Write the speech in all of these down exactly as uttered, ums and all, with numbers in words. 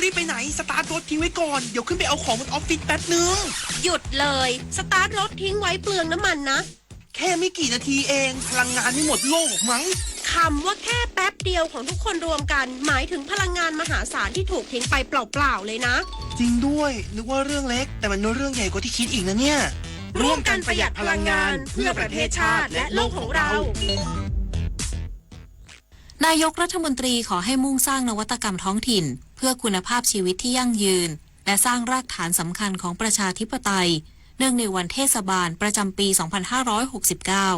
รีบไปไหน สตาร์ทรถทิ้งไว้ก่อน เดี๋ยวขึ้นไปเอาของบนออฟฟิศแป๊บนึง หยุดเลย สตาร์ทรถทิ้งไว้เปลืองน้ำมันนะ แค่ไม่กี่นาทีเอง พลังงานไม่หมดโลกหรอกมั้ง คำว่าแค่แป๊บเดียวของทุกคนรวมกัน หมายถึงพลังงานมหาศาลที่ถูกทิ้งไปเปล่าๆเลยนะ จริงด้วย นึกว่าเรื่องเล็ก แต่มันเรื่องใหญ่กว่าที่คิดอีกนะเนี่ย ร่วมกันประหยัดพลังงาน เพื่อประเทศชาติและโลกของเรา นายกรัฐมนตรีขอให้มุ่งสร้างนวัตกรรมท้องถิ่น เพื่อคุณภาพชีวิตที่ยั่งยืน และสร้างรากฐานสำคัญของประชาธิปไตย เนื่องในวันเทศบาลประจำปี สองพันห้าร้อยหกสิบเก้า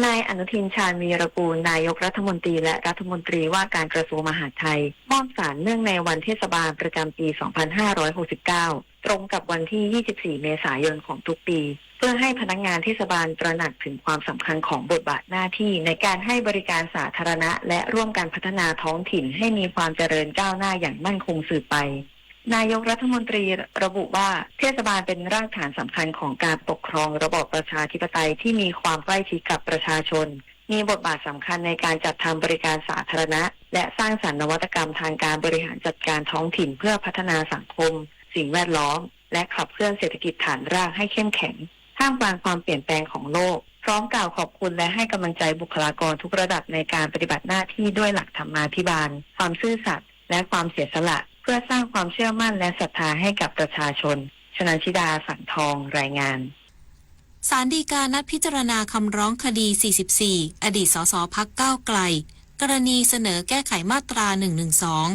นายอนุทิน ชาญวีรกูล นายกรัฐมนตรีและรัฐมนตรีว่าการกระทรวงมหาดไทย มอบสารเนื่องในวันเทศบาลประจำปี สองพันห้าร้อยหกสิบเก้า ตรงกับวันที่ ยี่สิบสี่ เมษายนของทุกปี เพื่อให้พนักงานเทศบาลตระหนักถึงความสำคัญของบทบาทหน้าที่ในการให้บริการสาธารณะ และร่วมกันพัฒนาท้องถิ่นให้มีความเจริญก้าวหน้าอย่างมั่นคงสืบไป นายกรัฐมนตรีระบุว่า เทศบาลเป็นรากฐานสำคัญของการปกครองระบอบประชาธิปไตยที่มีความใกล้ชิดกับประชาชน มีบทบาทสำคัญในการจัดทำบริการสาธารณะ และสร้างสรรค์นวัตกรรมทางการบริหารจัดการท้องถิ่นเพื่อพัฒนาสังคม สิ่งแวดล้อม และขับเคลื่อนเศรษฐกิจฐานรากให้เข้มแข็ง ท่ามกลางความเปลี่ยนแปลงของโลก พร้อมกล่าวขอบคุณและให้กำลังใจบุคลากรทุกระดับในการปฏิบัติหน้าที่ด้วยหลักธรรมาภิบาล ความซื่อสัตย์ และความเสียสละ เพื่อสร้างความเชื่อมั่นและศรัทธาให้กับประชาชน ชนันชิดา สังทอง รายงาน ศาลฎีกานัดพิจารณาคำร้องคดี สี่สิบสี่ อดีต สส พรรคก้าวไกล กรณีเสนอแก้ไขมาตรา หนึ่งหนึ่งสอง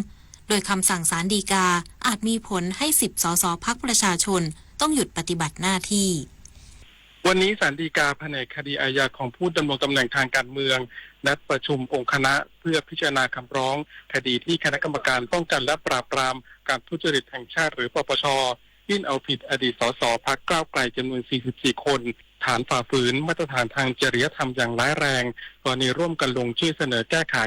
โดยคำสั่งศาลฎีกาอาจมีผลให้ สิบ สส พรรคประชาชน ต้องหยุดปฏิบัติหน้าที่ วันนี้ศาลฎีกาแผนกคดีอาญาของผู้ดำรงตำแหน่งทางการเมือง นัดประชุมองค์คณะเพื่อพิจารณาคำร้องคดีที่คณะกรรมการป้องกันและปราบปรามการทุจริตแห่งชาติ หรือ ปปช ยื่นเอาผิดอดีต สส พรรคก้าวไกลจำนวน สี่สิบสี่ คน ฐานฝ่าฝืนมาตรฐานทางจริยธรรมอย่างร้ายแรง กรณีร่วมกันลงชื่อเสนอแก้ไข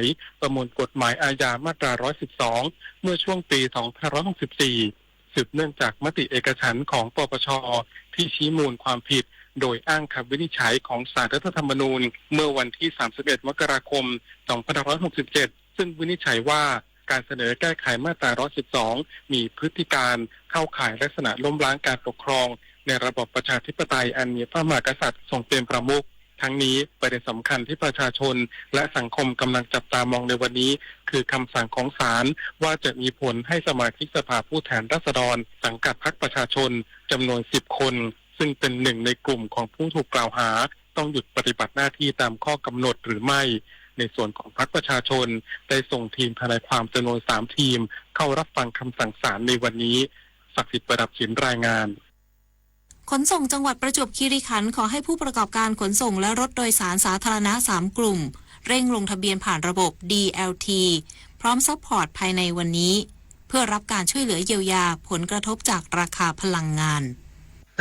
ประมวลกฎหมายอาญามาตรา ร้อยสิบสอง เมื่อช่วงปี สองพันห้าร้อยหกสิบสี่ สืบเนื่องจากมติเอกฉันท์ของ ปปช ที่ชี้มูลความผิด โดยอ้างคำวินิจฉัยของศาลรัฐธรรมนูญ เมื่อวันที่ สามสิบเอ็ด มกราคม สองพันห้าร้อยหกสิบเจ็ด ซึ่งวินิจฉัยว่าการเสนอแก้ไขมาตรา ร้อยสิบสอง มีพฤติการเข้าข่ายลักษณะล้มล้างการปกครองในระบอบประชาธิปไตยอันมีพระมหากษัตริย์ทรงเป็นประมุข ทั้งนี้ประเด็นสำคัญที่ประชาชนและสังคมกำลังจับตามองในวันนี้ คือคำสั่งของศาลว่าจะมีผลให้สมาชิกสภาผู้แทนราษฎรสังกัดพรรคประชาชนจำนวน สิบ คน ซึ่งเป็นหนึ่งในกลุ่มของผู้ถูกกล่าวหา ต้องหยุดปฏิบัติหน้าที่ตามข้อกำหนดหรือไม่ ในส่วนของพรรคประชาชน ได้ส่งทีมทนายความจำนวน สาม ทีม เข้ารับฟังคำสั่งศาลในวันนี้ ศักดิ์สิทธิ์ ประดับศิลป์ รายงาน ขนส่งจังหวัดประจวบคีรีขันธ์ขอให้ผู้ประกอบการขนส่งและรถโดยสารสาธารณะ สาม กลุ่ม เร่งลงทะเบียนผ่านระบบ ดีแอลที พร้อมซัพพอร์ตภายในวันนี้ เพื่อรับการช่วยเหลือเยียวยาผลกระทบจากราคาพลังงาน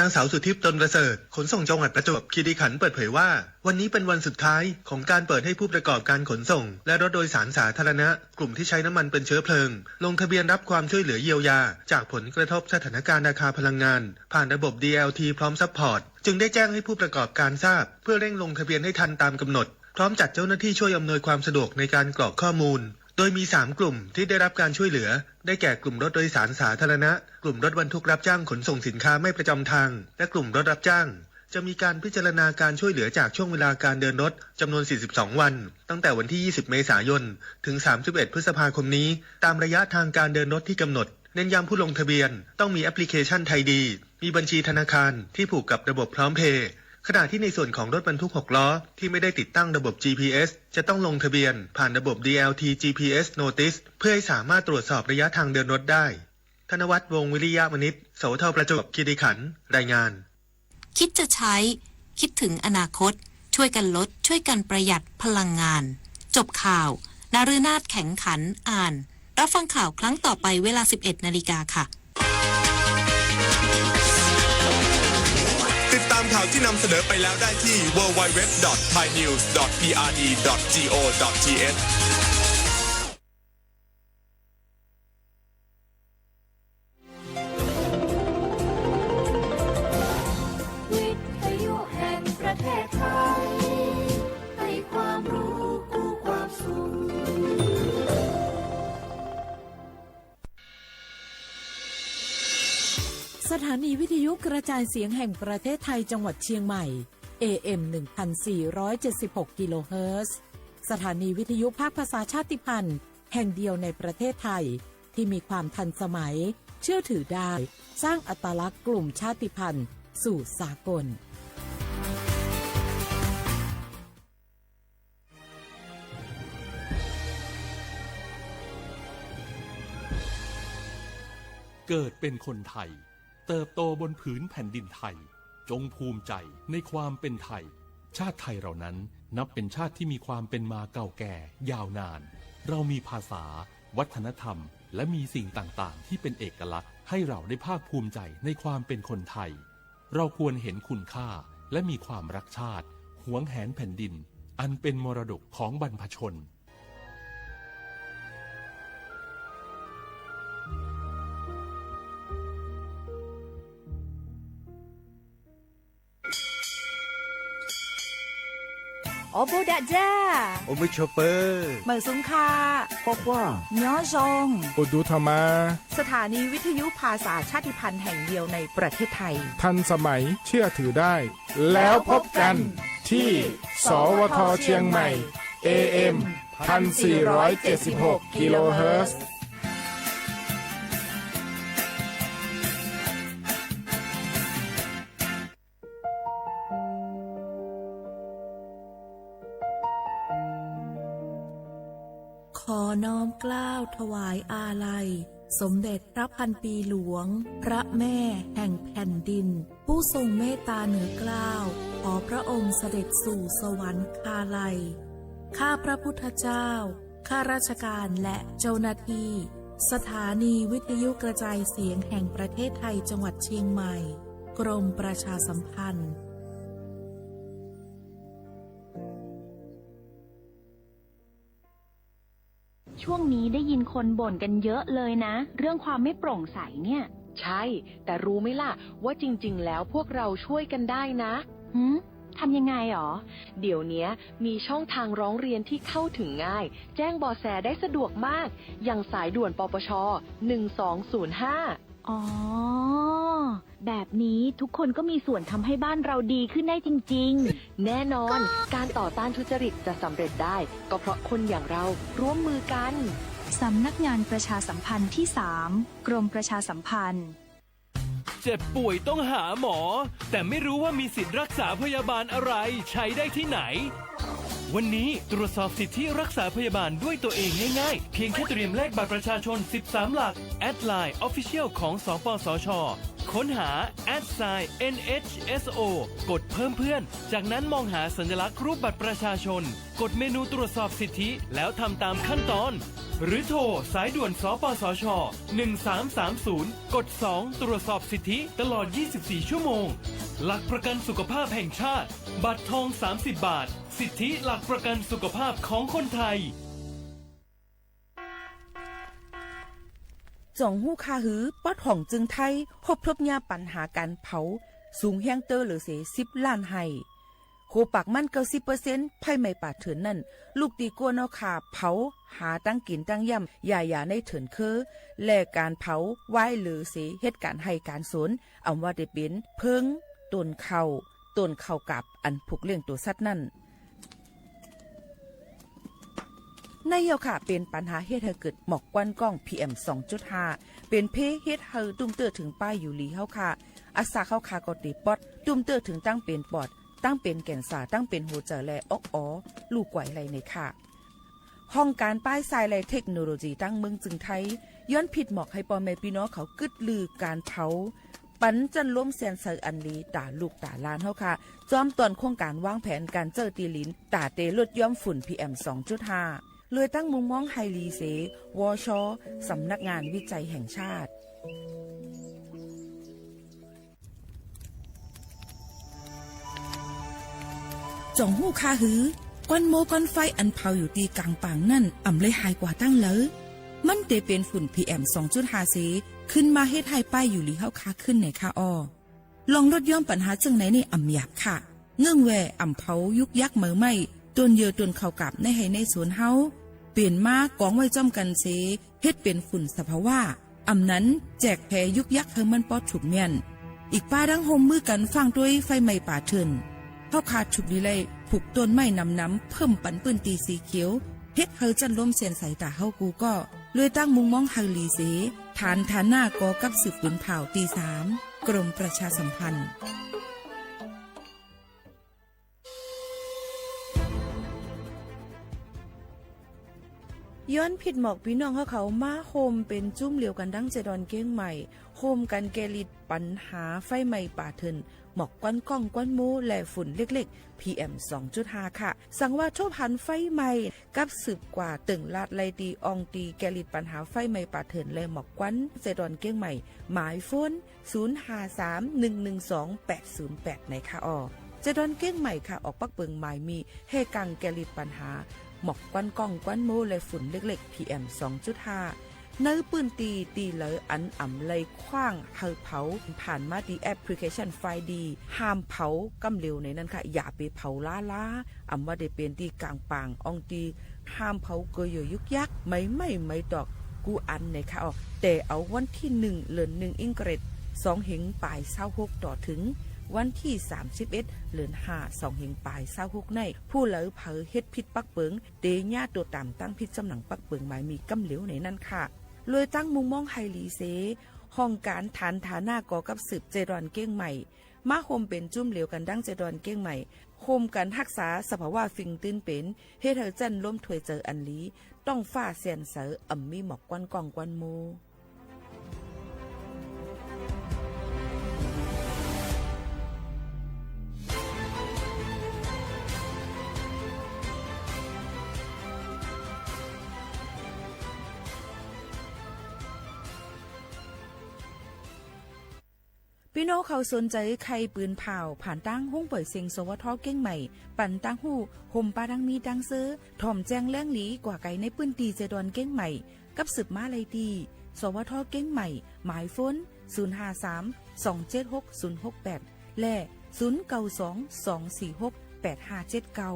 นางสาวสุทิพย์ จนประเสริฐ ขนส่งจังหวัดประจวบคีรีขันธ์เปิดเผยว่า วันนี้เป็นวันสุดท้ายของการเปิดให้ผู้ประกอบการขนส่ง และรถโดยสารสาธารณะ กลุ่มที่ใช้น้ำมันเป็นเชื้อเพลิง ลงทะเบียนรับความช่วยเหลือเยียวยา จากผลกระทบสถานการณ์ราคาพลังงาน ผ่านระบบ ดีแอลที พร้อมซัพพอร์ต จึงได้แจ้งให้ผู้ประกอบการทราบ เพื่อเร่งลงทะเบียนให้ทันตามกำหนด พร้อมจัดเจ้าหน้าที่ช่วยอำนวยความสะดวกในการกรอกข้อมูล โดยมี สาม กลุ่มที่ได้รับการช่วยเหลือ ได้แก่กลุ่มรถโดยสารสาธารณะ กลุ่มรถบรรทุกรับจ้างขนส่งสินค้าไม่ประจำทาง และกลุ่มรถรับจ้าง จะมีการพิจารณาการช่วยเหลือจากช่วงเวลาการเดินรถจำนวน สี่สิบสอง วัน ตั้งแต่วันที่ ยี่สิบ เมษายน ถึง สามสิบเอ็ด พฤษภาคมนี้ ตามระยะทางการเดินรถที่กำหนด เน้นย้ำผู้ลงทะเบียนต้องมีแอปพลิเคชันไทยดี มีบัญชีธนาคารที่ผูกกับระบบพร้อมเพย์ ขณะที่ในส่วนของรถบรรทุกหกล้อที่ไม่ได้ติดตั้งระบบ จีพีเอส จะต้องลงทะเบียนผ่านระบบ ดีแอลที จีพีเอส Notice เพื่อให้สามารถตรวจสอบระยะทางเดินรถได้ ธนวัฒน์ วงศ์วิริยะวณิช สวท ประจวบคีรีขันธ์ รายงาน คิดจะใช้ คิดถึงอนาคต ช่วยกันลด ช่วยกันประหยัดพลังงาน จบข่าว นฤนาถ แข็งขัน อ่าน รับฟังข่าวครั้งต่อไปเวลา สิบเอ็ด นาฬิกาค่ะ ติดตามข่าวที่นำเสนอไปแล้วได้ที่ ดับเบิลยู ดับเบิลยู ดับเบิลยู ดอท ไทยนิวส์ ดอท พีอาร์ดี ดอท จีโอ ดอท ทีเอช วิทยุแห่งประเทศไทย ให้ความรู้คู่ความสุข สถานีวิทยุกระจายเสียงแห่งประเทศไทยจังหวัดเชียงใหม่ เอ เอ็ม หนึ่งพันสี่ร้อยเจ็ดสิบหก กิโลเฮิรตซ์ สถานีวิทยุภาคภาษาชาติพันธุ์แห่งเดียวในประเทศไทย ที่มีความทันสมัย เชื่อถือได้ สร้างอัตลักษณ์กลุ่มชาติพันธุ์สู่สากล เกิดเป็นคนไทย เติบโตบนผืนแผ่นดินไทย จงภูมิใจในความเป็นไทย ชาติไทยเรานั้นนับเป็นชาติที่มีความเป็นมาเก่าแก่ยาวนาน เรามีภาษา วัฒนธรรม และมีสิ่งต่างๆ ที่เป็นเอกลักษณ์ ให้เราได้ภาคภูมิใจในความเป็นคนไทย เราควรเห็นคุณค่า และมีความรักชาติ หวงแหนแผ่นดิน อันเป็นมรดกของบรรพชน โอโบดะจ้า โอมิโชเปอร์ เหมยสุงค่ะ ป๊อกว่า ย้อซอง โอดูธรรมา สถานีวิทยุภาษาชาติพันธุ์แห่งเดียวในประเทศไทย ทันสมัย เชื่อถือได้ แล้วพบกันที่ สวท เชียงใหม่ เอ เอ็ม พันสี่ร้อยเจ็ดสิบหก กิโลเฮิรตซ์ ขอน้อมเกล้าถวายอาลัย สมเด็จพระพันปีหลวง พระแม่แห่งแผ่นดิน ผู้ทรงเมตตาเหนือเกล้า ขอพระองค์เสด็จสู่สวรรคาลัย ข้าพระพุทธเจ้า ข้าราชการและเจ้าหน้าที่ สถานีวิทยุกระจายเสียงแห่งประเทศไทยจังหวัดเชียงใหม่ กรมประชาสัมพันธ์ ช่วงนี้ได้ยินคนบ่นกันเยอะเลยนะ เรื่องความไม่โปร่งใสเนี่ย ใช่ แต่รู้ไหมล่ะ ว่าจริงๆ แล้วพวกเราช่วยกันได้นะ หืม ทำยังไงหรอ เดี๋ยวเนี้ยมีช่องทางร้องเรียนที่เข้าถึงง่าย แจ้งเบาะแสได้สะดวกมาก อย่างสายด่วน ปปช หนึ่งสองศูนย์ห้า อ๋อ แบบนี้ทุกคนก็มีส่วนทำให้บ้านเราดีขึ้นได้จริงๆ แน่นอน การต่อต้านทุจริตจะสำเร็จได้ ก็เพราะคนอย่างเราร่วมมือกัน สำนักงานประชาสัมพันธ์ที่สาม กรมประชาสัมพันธ์ เจ็บป่วยต้องหาหมอ แต่ไม่รู้ว่ามีสิทธิ์รักษาพยาบาลอะไร ใช้ได้ที่ไหน วันนี้ตรวจสอบสิทธิรักษาพยาบาลด้วยตัวเองง่ายๆ เพียงแค่เตรียมเลขบัตรประชาชน สิบสาม หลัก แอดไลน์ Official ของ สปสช ค้นหา แอท ไซน์ เอ็น เอช เอส โอ กดเพิ่มเพื่อน จากนั้นมองหาสัญลักษณ์รูปบัตรประชาชน กดเมนูตรวจสอบสิทธิ แล้วทำตามขั้นตอน หรือโทรสายด่วน สปสช หนึ่งสามสามศูนย์ กด สอง ตรวจสอบสิทธิตลอด ยี่สิบสี่ ชั่วโมง หลักประกันสุขภาพแห่งชาติ บัตรทอง สามสิบ บาท สิทธิหลักประกันสุขภาพของคนไทย จ่องฮู้ค่าหื้อ ปอดห้องจึงไทย ฮบทบเยียะปัญหาก๋านเผา สูงแฮงเต๊อะเหลือเสีย สิบ ล้านไฮ่ โหปากมัน เก้าสิบเปอร์เซ็นต์ ไฟไหม้ป่าเถื่อนนั้น ลุกตี้ก้นเอาข่าเผา หาตังกิ๋นตังย่ำ หญ้าๆ ในเถินเคอ และก๋านเผาวายเหลือเสีย เฮ็ดก๋านไฮ่ก๋านสวน อ่ำว่าได้เป๋นเผิง ต้นข้าว ต้นข้าวกาบ อันผูกเลี้ยงตั๋วสัตว์นั้น ในเย้าค่ะ เป๋นปัญหาเฮ็ดหื้อเกิดหมอกควันก้อง พีเอ็ม สองจุดห้า เป๋นเพ่เฮ็ดหื้อตุ้มเตื้อเถิงป้ายอยู่หลีเฮาค่ะ อัสสาเฮาค่ะก็เตะป๊อด ตุ้มเตื้อเถิงตังเป๋นปอด ตังเป๋นแก่นซาร์ ตังเป๋นหัวใจ๋ และอ๊อกอ๋อ ลู่กว่ายไหล่ในค่ะ ห้องก๋านป้ายทรายและเทคโนโลยีตังเมืองจึงไทย ย้อนผิดหมอกหื้อป้อแม่ปี้น้องเขากึ๊ดลือก๋านเผา ปันจั้นลมแสนใสอันดี ต๋าลูกต๋าหลานเฮาค่ะ จอมต้อนโครงก๋านวางแผนก๋านเจิ่อตี้หลิน ต๋าเตลดย้อมฝุ่น พีเอ็ม สองจุดห้า โดยตั้งมุมมองหื้อหลีเส วช สำนักงานวิจัยแห่งชาติ จ่องฮู้ค่าหื้อ ควันโม้ควันไฟอันเผาอยู่ตี้ก๋างป่างนั้น อ่ำเลยหายกว่าตั้งเหลอ มันเต๋เป๋นฝุ่น พีเอ็ม สองจุดห้า เส ขึ้นมาเฮ็ดหื้อป้ายอยู่หลีเฮาค่ะขึ้นแหน่ค่ะอ้อ ลองลดย้อมปัญหาเจิ่งไหนนี่อ่ำหยาบค่ะ เงื่องแว่อ่ำเผายุกยักเหมยไหม้ ต้นเยื่อต้นข้าวกาบในไฮ่ในสวนเฮา เป๋นม้ากองไว้จ้อมกั๋นเส เฮ็ดเป๋นฝุ่นสภาวะ ไผ อำนั้นแจกแผยุกยักษ์หื้อมันปอดถูกเมี้ยน อีกป้าดั้งฮ่วมมือกั๋นฟ้างตวยไฟไหม้ป่าเถื่อน เฮาข้าถูกดีไล่ผุกต้นไม้หนำๆ เพิ่มปันปื้นตี้สีเขียว เฮ็ดหื้อจั้นลมแสนใสต๋าเฮากู้ก้อ ลวยตั้งมุมมองหื้อหลีเส ฐานฐานะก่อกับสืบปืนผ่าวตี้สาม กรมประชาสัมพันธ์ ย้อนผิดหมอกปี้น้องเฮาเขามาโฮมเป๋นจุ้มเหลียวกั๋นดั้งเจดอนเก้งใหม่ โฮมกั๋นแก้ฤทธิ์ปัญหาไฟไหม้ป่าเถื่อน หมอกควันก้องควันโม้และฝุ่นเล็กๆ พีเอ็ม สองจุดห้า ค่ะ สังว่าทบหันไฟไหม้ กับสืบกว่าเติ่งลาดไล่ตี้อ่องตี้แก้ฤทธิ์ปัญหาไฟไหม้ป่าเถื่อนและหมอกควันเจดอนเก้งใหม่ หมายโฟน ศูนย์ห้าสาม หนึ่งหนึ่งสอง แปดศูนย์แปด ในค่ะอ้อ เจดอนเก้งใหม่ค่ะ ออกปักเปิงหมายมี แห่กังแก้ฤทธิ์ปัญหา หมอกควันก้องควันโม้และฝุ่นเล็กๆ พีเอ็ม สองจุดห้า ในปื้นตี้ตี้เหลืออันอ่ำไล่ขว้างหื้อเผา ผ่านมาตี้แอปพลิเคชันไฟดี ห้ามเผาก้ำเหลวในนั้นค่ะ อย่าไปเผาล้าๆ อ่ำว่าได้เป๋นตี้ก๋างป่าง อ่องตี้ห้ามเผาเกยเยื่อยุกยักษ์ ไม้ไหม้ไม้ตอก กู้อันในค่ะอ้อ แต่เอาวันตี้หนึ่ง เดือนหนึ่ง อิงเกรด สองเฮงป๋ายซาวหก ต่อเถิงวันตี้สามสิบเอ็ด เดือนห้า สองเฮงป๋ายซาวหก ใน ผู้ใดเผลอเฮ็ดผิดปักเปิง เต๋เยียะตั๋วต๋ามตั้งผิดจำหนังปักเปิงหมายมีก้ำเหลวในนั้นค่ะ ลวยตั้งมุมมองหื้อหลีเส ห้องก๋านฐานฐานะก่อกับสืบเจดอนเก้งใหม่ มาโฮมเป๋นจุ้มเหลียวกั๋นดั้งเจดอนเก้งใหม่ โฮมกั๋นฮักษาสภาวะฟิงตื้นเป๋น เฮ็ดหื้อจั้นลมถ้วยเจิงอันหลี ต๊องฟ้าแสนใส อ่ำมีหมอกควันก้องควันโม้ ปี้น้องเขาสนใจ๋ใค่ปืนผ่าว ผ่านตางห้องป่อยเซ็ง สวท เก้งใหม่ ปันตางฮู้ ห่มปาดังมีดังเซอ ถ่อมแจ้งแหล่งหลีกว่าไก๋ในปื้นตี้เจดอนเก้งใหม่ กับสืบมาไล่ตี้ สวท เก้งใหม่ หมายโฟน ศูนย์ห้าสาม สองเจ็ดหก ศูนย์หกแปด และ ศูนย์เก้าสอง สองสี่หก แปดห้าเจ็ดเก้า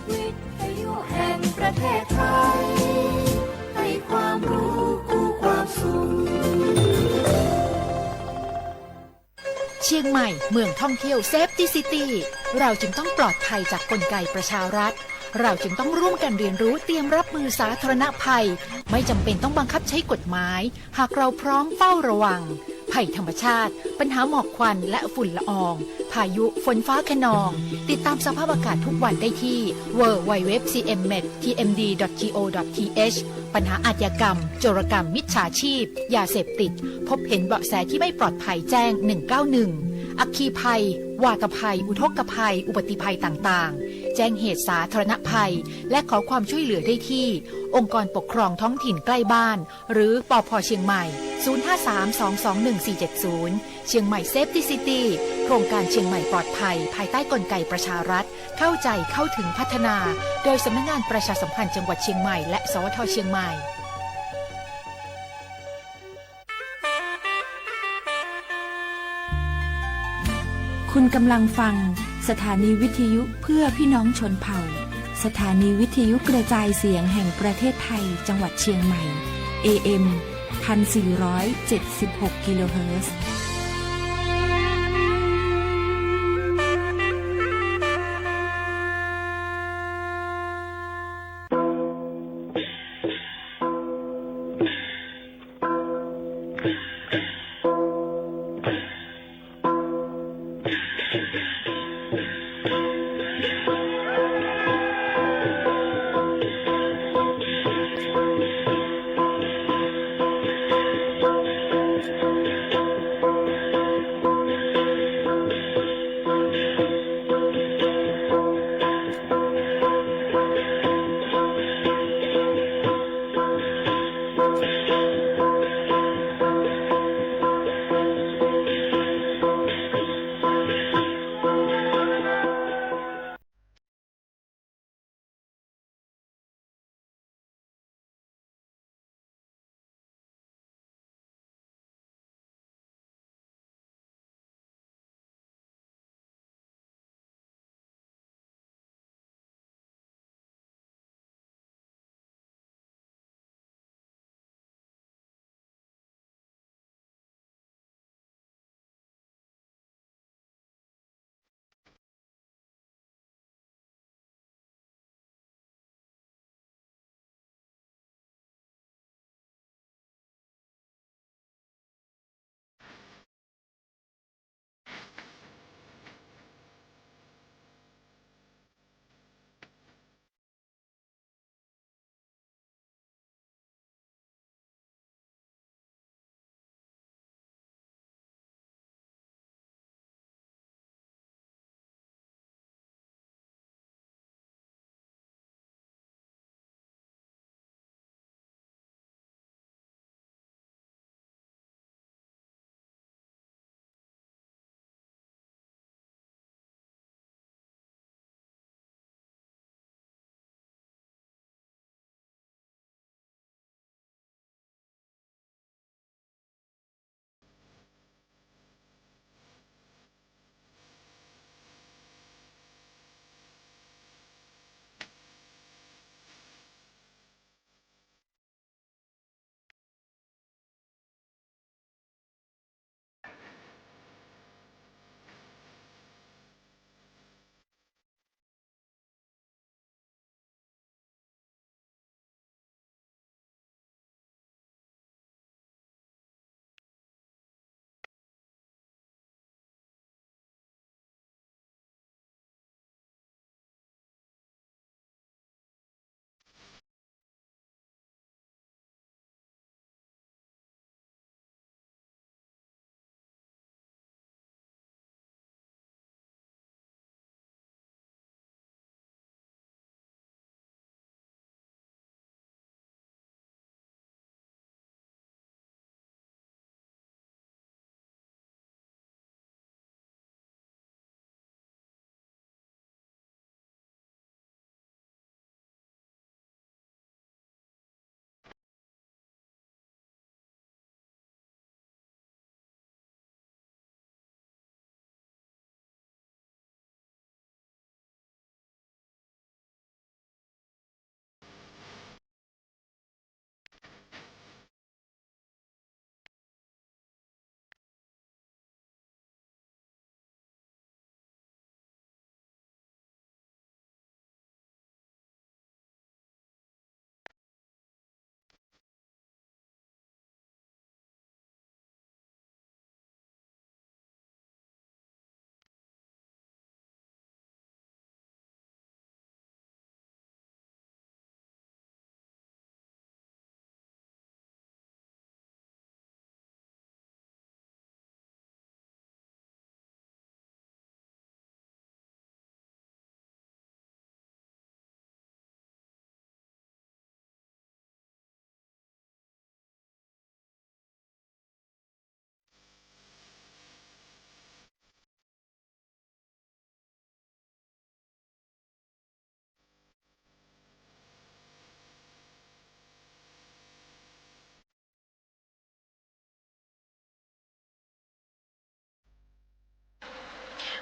วิทยุแห่งประเทศไทย ให้ความรู้คู่ความสุข เชียงใหม่ เมืองท่องเที่ยว Safety City เราจึงต้องปลอดภัยจากกลไกประชารัฐ เราจึงต้องร่วมกันเรียนรู้เตรียมรับมือสาธารณภัย ไม่จำเป็นต้องบังคับใช้กฎหมาย หากเราพร้อมเฝ้าระวัง ภัยธรรมชาติ ปัญหาหมอกควันและฝุ่นละออง พายุ ฝนฟ้าคะนอง ติดตามสภาพอากาศทุกวันได้ที่ ดับเบิลยู ดับเบิลยู ดับเบิลยู ดอท ที เอ็ม ดี ดอท จี โอ ดอท ที เอช ปัญหาอาชญากรรม โจรกรรม มิจฉาชีพ ยาเสพติด พบเห็นเบาะแสที่ไม่ปลอดภัยแจ้ง หนึ่งเก้าหนึ่ง อัคคีภัย วาตภัย อุทกภัย อุบัติภัยต่างๆ แจ้งเหตุสาธารณภัย และขอความช่วยเหลือได้ที่ องค์กรปกครองท้องถิ่นใกล้บ้าน หรือ ปภ เชียงใหม่ ศูนย์ห้าสาม สองสองหนึ่ง สี่เจ็ดศูนย์ เชียงใหม่ Safety City โครงการเชียงใหม่ปลอดภัย ภายใต้กลไกประชารัฐ เข้าใจ เข้าถึง พัฒนา โดยสำนักงานประชาสัมพันธ์จังหวัดเชียงใหม่ และ สวท เชียงใหม่ คุณกำลังฟัง สถานีวิทยุเพื่อพี่น้องชนเผ่า สถานีวิทยุกระจายเสียงแห่งประเทศไทย จังหวัดเชียงใหม่ เอ เอ็ม พันสี่ร้อยเจ็ดสิบหก กิโลเฮิรตซ์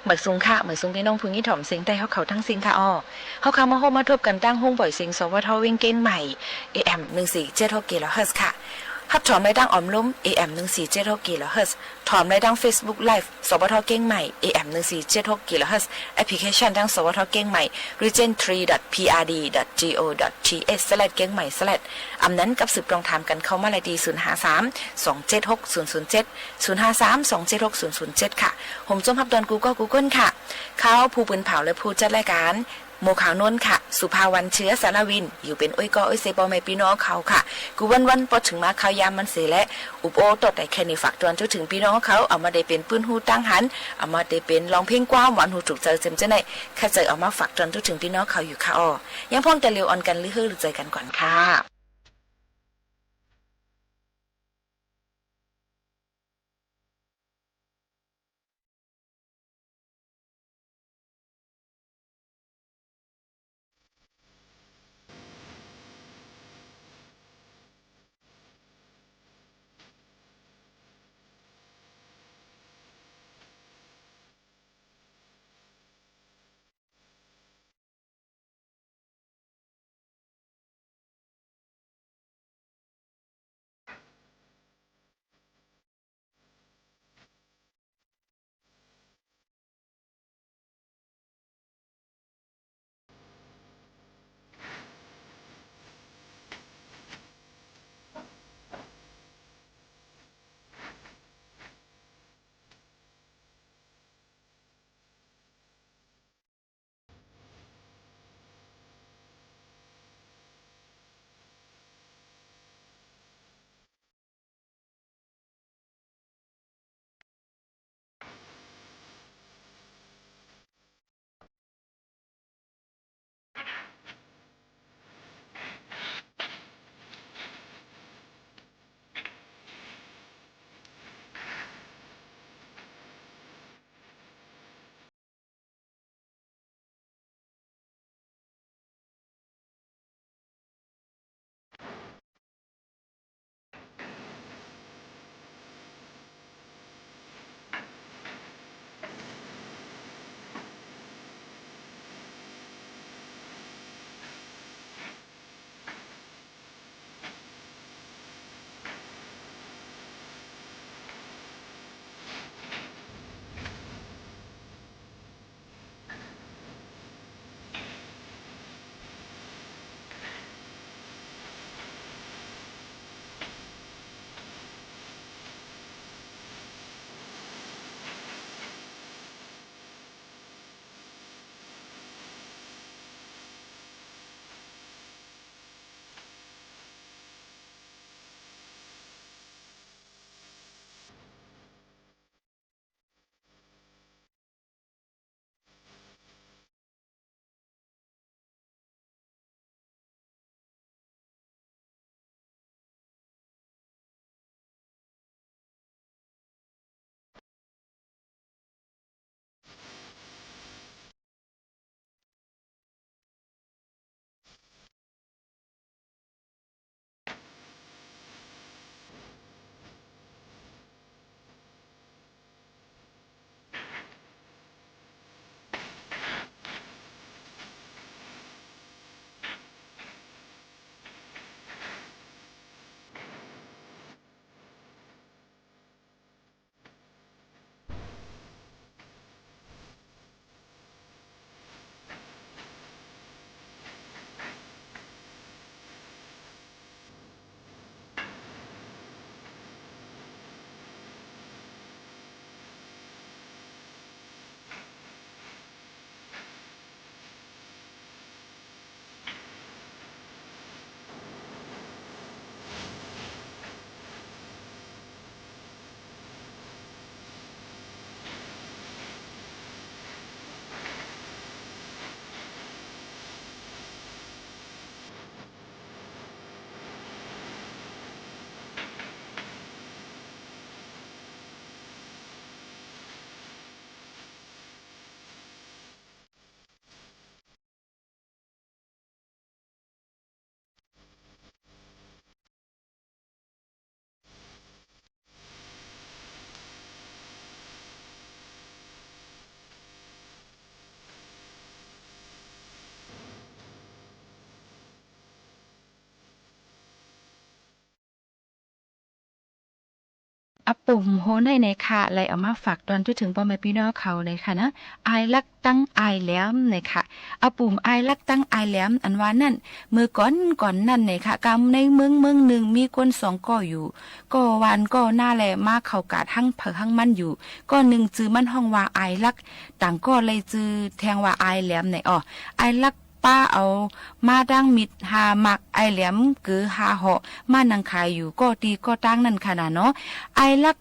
หมายสูงค่ะ หมายสูงปี้น้องผู้ยินดีถ่อมเสียงใต้เฮาเขาตึงตึงค่ะอ้อ เฮาค่ะมาพบมาถบกั๋นตางห้องปล่อยเสียง สวท เวียงเกียงใหม่ เอเอ็ม หนึ่งสี่เจ็ดหก กิโลเฮิรตซ์ค่ะ ฮับถ่อมได้ตางอ้อมลม เอเอ็ม หนึ่งสี่เจ็ดหก กิโลเฮิรตซ์ ถ่อมได้ตางเฟซบุ๊กไลฟ์ สวท เวียงเกียงใหม่ เอเอ็ม หนึ่งสี่เจ็ดหก กิโลเฮิรตซ์ แอปพลิเคชันตาง สวท เวียงเกียงใหม่ region three dot P R D dot G O dot T H slash เวียงเกียงใหม่ slash อำนั้นกับสืบตวงถามกั๋นเข้ามาได้ตี้ ศูนย์ห้าสาม สองเจ็ดหก ศูนย์ศูนย์เจ็ด ศูนย์ห้าสาม สองเจ็ดหก ศูนย์ศูนย์เจ็ด ค่ะ ผมจอมฮับตอนกู้ก้อกู้ก้นค่ะ ข้าผู้ปืนเผาและผู้จัดรายก๋าน หมวกขาวนวลค่ะ สุภาวัน เชื้อสารวิน อยู่เป๋นอ้อยก้ออ้อยเซ ป้อแม่ปี้น้องเขาค่ะ กู้วันๆ ปอเถิงมาข้าวยามมันเสียและ อุบโอ้ตอดได้แค่นี้ ฝากตอนจุ๊เถิงปี้น้องเขา เอามาได้เป๋นปื้นฮู้ตังหัน เอามาได้เป๋นร้องเพลงความหวานฮูถูกใจ๋เจิมเจ้าไหน ข้าเจ้าเอามาฝากตอนจุ๊เถิงปี้น้องเขาอยู่ค่ะอ้อ ยังพ่องจะเลียวอ่อนกั๋นหรือเฮอหรือเจอกั๋นก่อนค่ะ อปุ่มโหนในในค่ะ ไลเอามาฝากตอนเถิงป้อแม่ปี้น้องเขาในค่ะนะ อายลักตังอายแหลมในค่ะ อปุ่มอายลักตังอายแหลมอันว่านั้น เมื่อก่อนก่อนนั้นในค่ะ กำในเมืองเมืองนึ่งมีคนสองก้ออยู่ ก้อวานก้อนาแล มาเข้ากาดหั้งไผหั้งมันอยู่ ก้อนึ่งจื้อมันฮ้องว่าอายลัก ต่างก้อเลยจื้อแทงว่าอายแหลมในอ้อ อายลัก ป้าเอามาดั้งมิดห้าหมาก อายแหลมเก๋อห้าเหาะ มานั่งขายอยู่ก้อตี้ก้อตางนั้นค่ะนาเนาะ อายลัก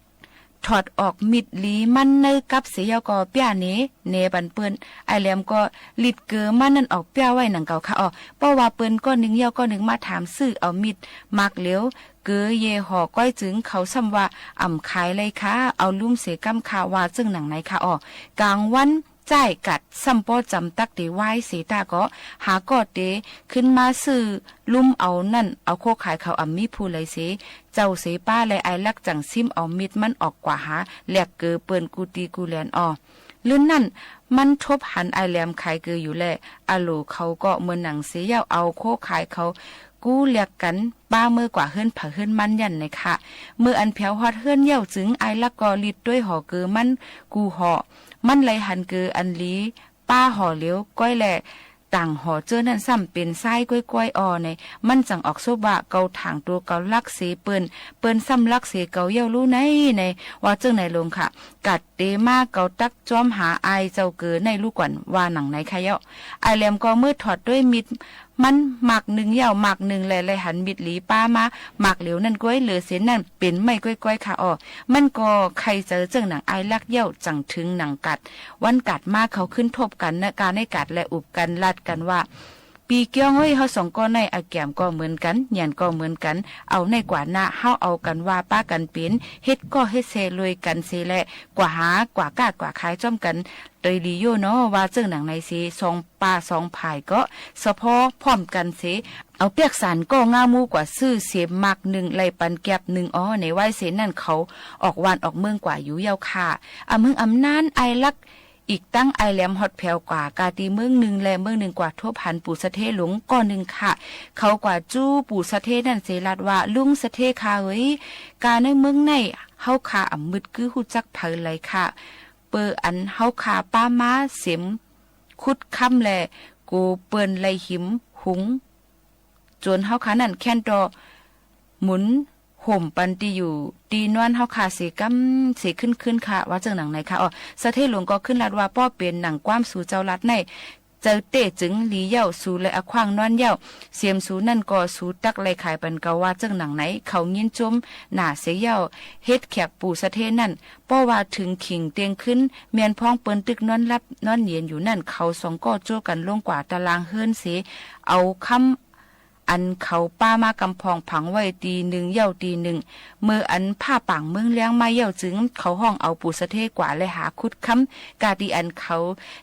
ถอดออกมิดหลีมันในกับเสียเย้าก็เปี้ยเหน เหนปันเปิ้น อายแหลมก็หลีดเก๋อมันนั้นออกเปี้ยไว้หนังเก่าค่ะอ้อ เพราะว่าเปิ้นก้อนึ่งเย้าก้อนึ่งมาถามซื้อเอามิดหมากเหลียว เก๋อเยเหาะก้อยจึงเขาซ้ำว่า อ่ำขายเลยค่ะ เอาลุ่มเสียก้ำค่ะ ว่าเจิ่งหนังในค่ะอ้อ ก๋างวัน จ้ายกัดซ้ำป้อจ๋ำตักเต๋วายเสตาก็ หาก้อเต๋ขึ้นมาซื้อลุ่มเอานั่น เอาโคขายเขาอ่ำมีผู้ใดเส เจ้าเสป้าแล อายลักจั่งซิ้มเอามิดมันออกกว่าหา แหลกเก๋อเปิ้นกู้ตี้กู้แหลนอ้อ เลินนั้น มันทบหันอายแหลมขายเก๋ออยู่แล อาโหลเขาก็เหมือนหนังเสเย้า เอาโคขายเขากู้แหลกกั๋น ป้าเมื่อกว่าเฮือนไผเฮือนมันยั้นในค่ะ เมื่ออันแผวฮอดเฮือนเย้าจึง อายลักก็หลีดตวยหอเก๋อมันกู้หอ มันเลยหันเก๋ออันหลี ป้าหอเหลียวก้อยแล ต่างหอเจ้อนั้นซ้ำเป๋นซ้ายก้อยๆ อ้อใน มันจั่งออกสบว่า เกาถ่างตั๋วเกาลักเสเปิ้น เปิ้นซ้ำลักเสเกาเย้าลู่ใน ใน ว่าเจิ่งในลงค่ะ กัดเต๋มาเกาตักจ้อมหาอายเจ้าเก๋อในลู่ก่อน ว่าหนังในค่ะเย้า อายแหลมก็เมื่อถอดตวยมิด มันหมากนึ่งเย้าหมากนึ่งแล เลยหันมิดหลีป้ามาหมากเหลียวนั่นก้อย เหลือเสียนั้นเป๋นไม้ก้อยๆ ค่ะอ้อ มันก็ใค่เจอเจิ่งหนังอายลักเย้า จั่งเถิงหนังกัด วันกัดมาเขาขึ้นทบกั๋นนะ กาในกัดแลอุบกั๋นลัดกั๋นว่า ปี้เกี้ยงเอ้ย เฮาสองก้อในอาแก๋มก็เหมือนกั๋น หยันก็เหมือนกั๋น เอาในกว่านะ เฮาเอากั๋นว่าป้ากั๋นเป๋น เฮ็ดก้อเฮ็ดเซรวยกั๋นเสแล กว่าหากว่าก้ากว่าขายจ้อมกั๋น โตยดีโย่เนาะ ว่าเจิ่งหนังในเส สองป้าสองฝ่ายก็สะพ้อพร้อมกั๋นเส เอาเปียกสารก้องามูกว่าซื้อเสมหมากนึ่ง ไล่ปันแก็บนึ่งอ้อ ในวายเสนั้นเขาออกวานออกเมืองกว่าอยู่เย้าค่ะ อำหึงอำนานอายลัก อีกตั้งอายแหลมฮอดแผวกว่ากาตี้เมืองนึ่งแลเมืองนึ่งกว่าทบหันปู่สะเทหลวงก้อนึ่งค่ะ เขากว่าจู้ปู่สะเทนั่นเสลัดว่า ลุงสะเทค่ะเอ้ย กาในเมืองในเฮาค่ะอ่ำมึดกื้ฮู้จักไผเลยค่ะ เปออันเฮาค่ะป้ามาเสม ขุดคำแล โกเปิ้นไล่หิมหุง จ๋นเฮาค่ะนั้นแค่นต่อหมุนห่มปันตี้อยู่ตี้นอนเฮาค่ะเสก้ำเสขึ้นๆ ค่ะ ว่าเจิ่งหนังในค่ะอ้อ สะเทหลวงก็ขึ้นลัดว่า ป้อเป๋นหนังความสูเจ้าลัดใน เจอเต๊ะจึงหลีเย้า สูเลยอะขว้างนอนเย้า เสมสูนั่นก็สูตักไล่ขายปันเกา ว่าเจิ่งหนังใน เขายินจมหนาเสเย้า เฮ็ดแขกปู่สะเทนั่น ป้อว่าเถิงขิงเตียงขึ้น แม่นพ้องเปิ้นตึกนอนหลับนอนเย็นอยู่นั่น เขาสองก้อโจ้กั๋นลงกว่าตารางเฮือนเส เอาคำอันเขาป้ามากำพองผังไว้ตี้นึ่งเย้าตี้นึ่ง เมื่ออันผ้าป่างเมืองแล้งมาเย้าจึง เขาฮ้องเอาปู่สะเทกว่าแลหาขุดคำ กาตี้อันเขา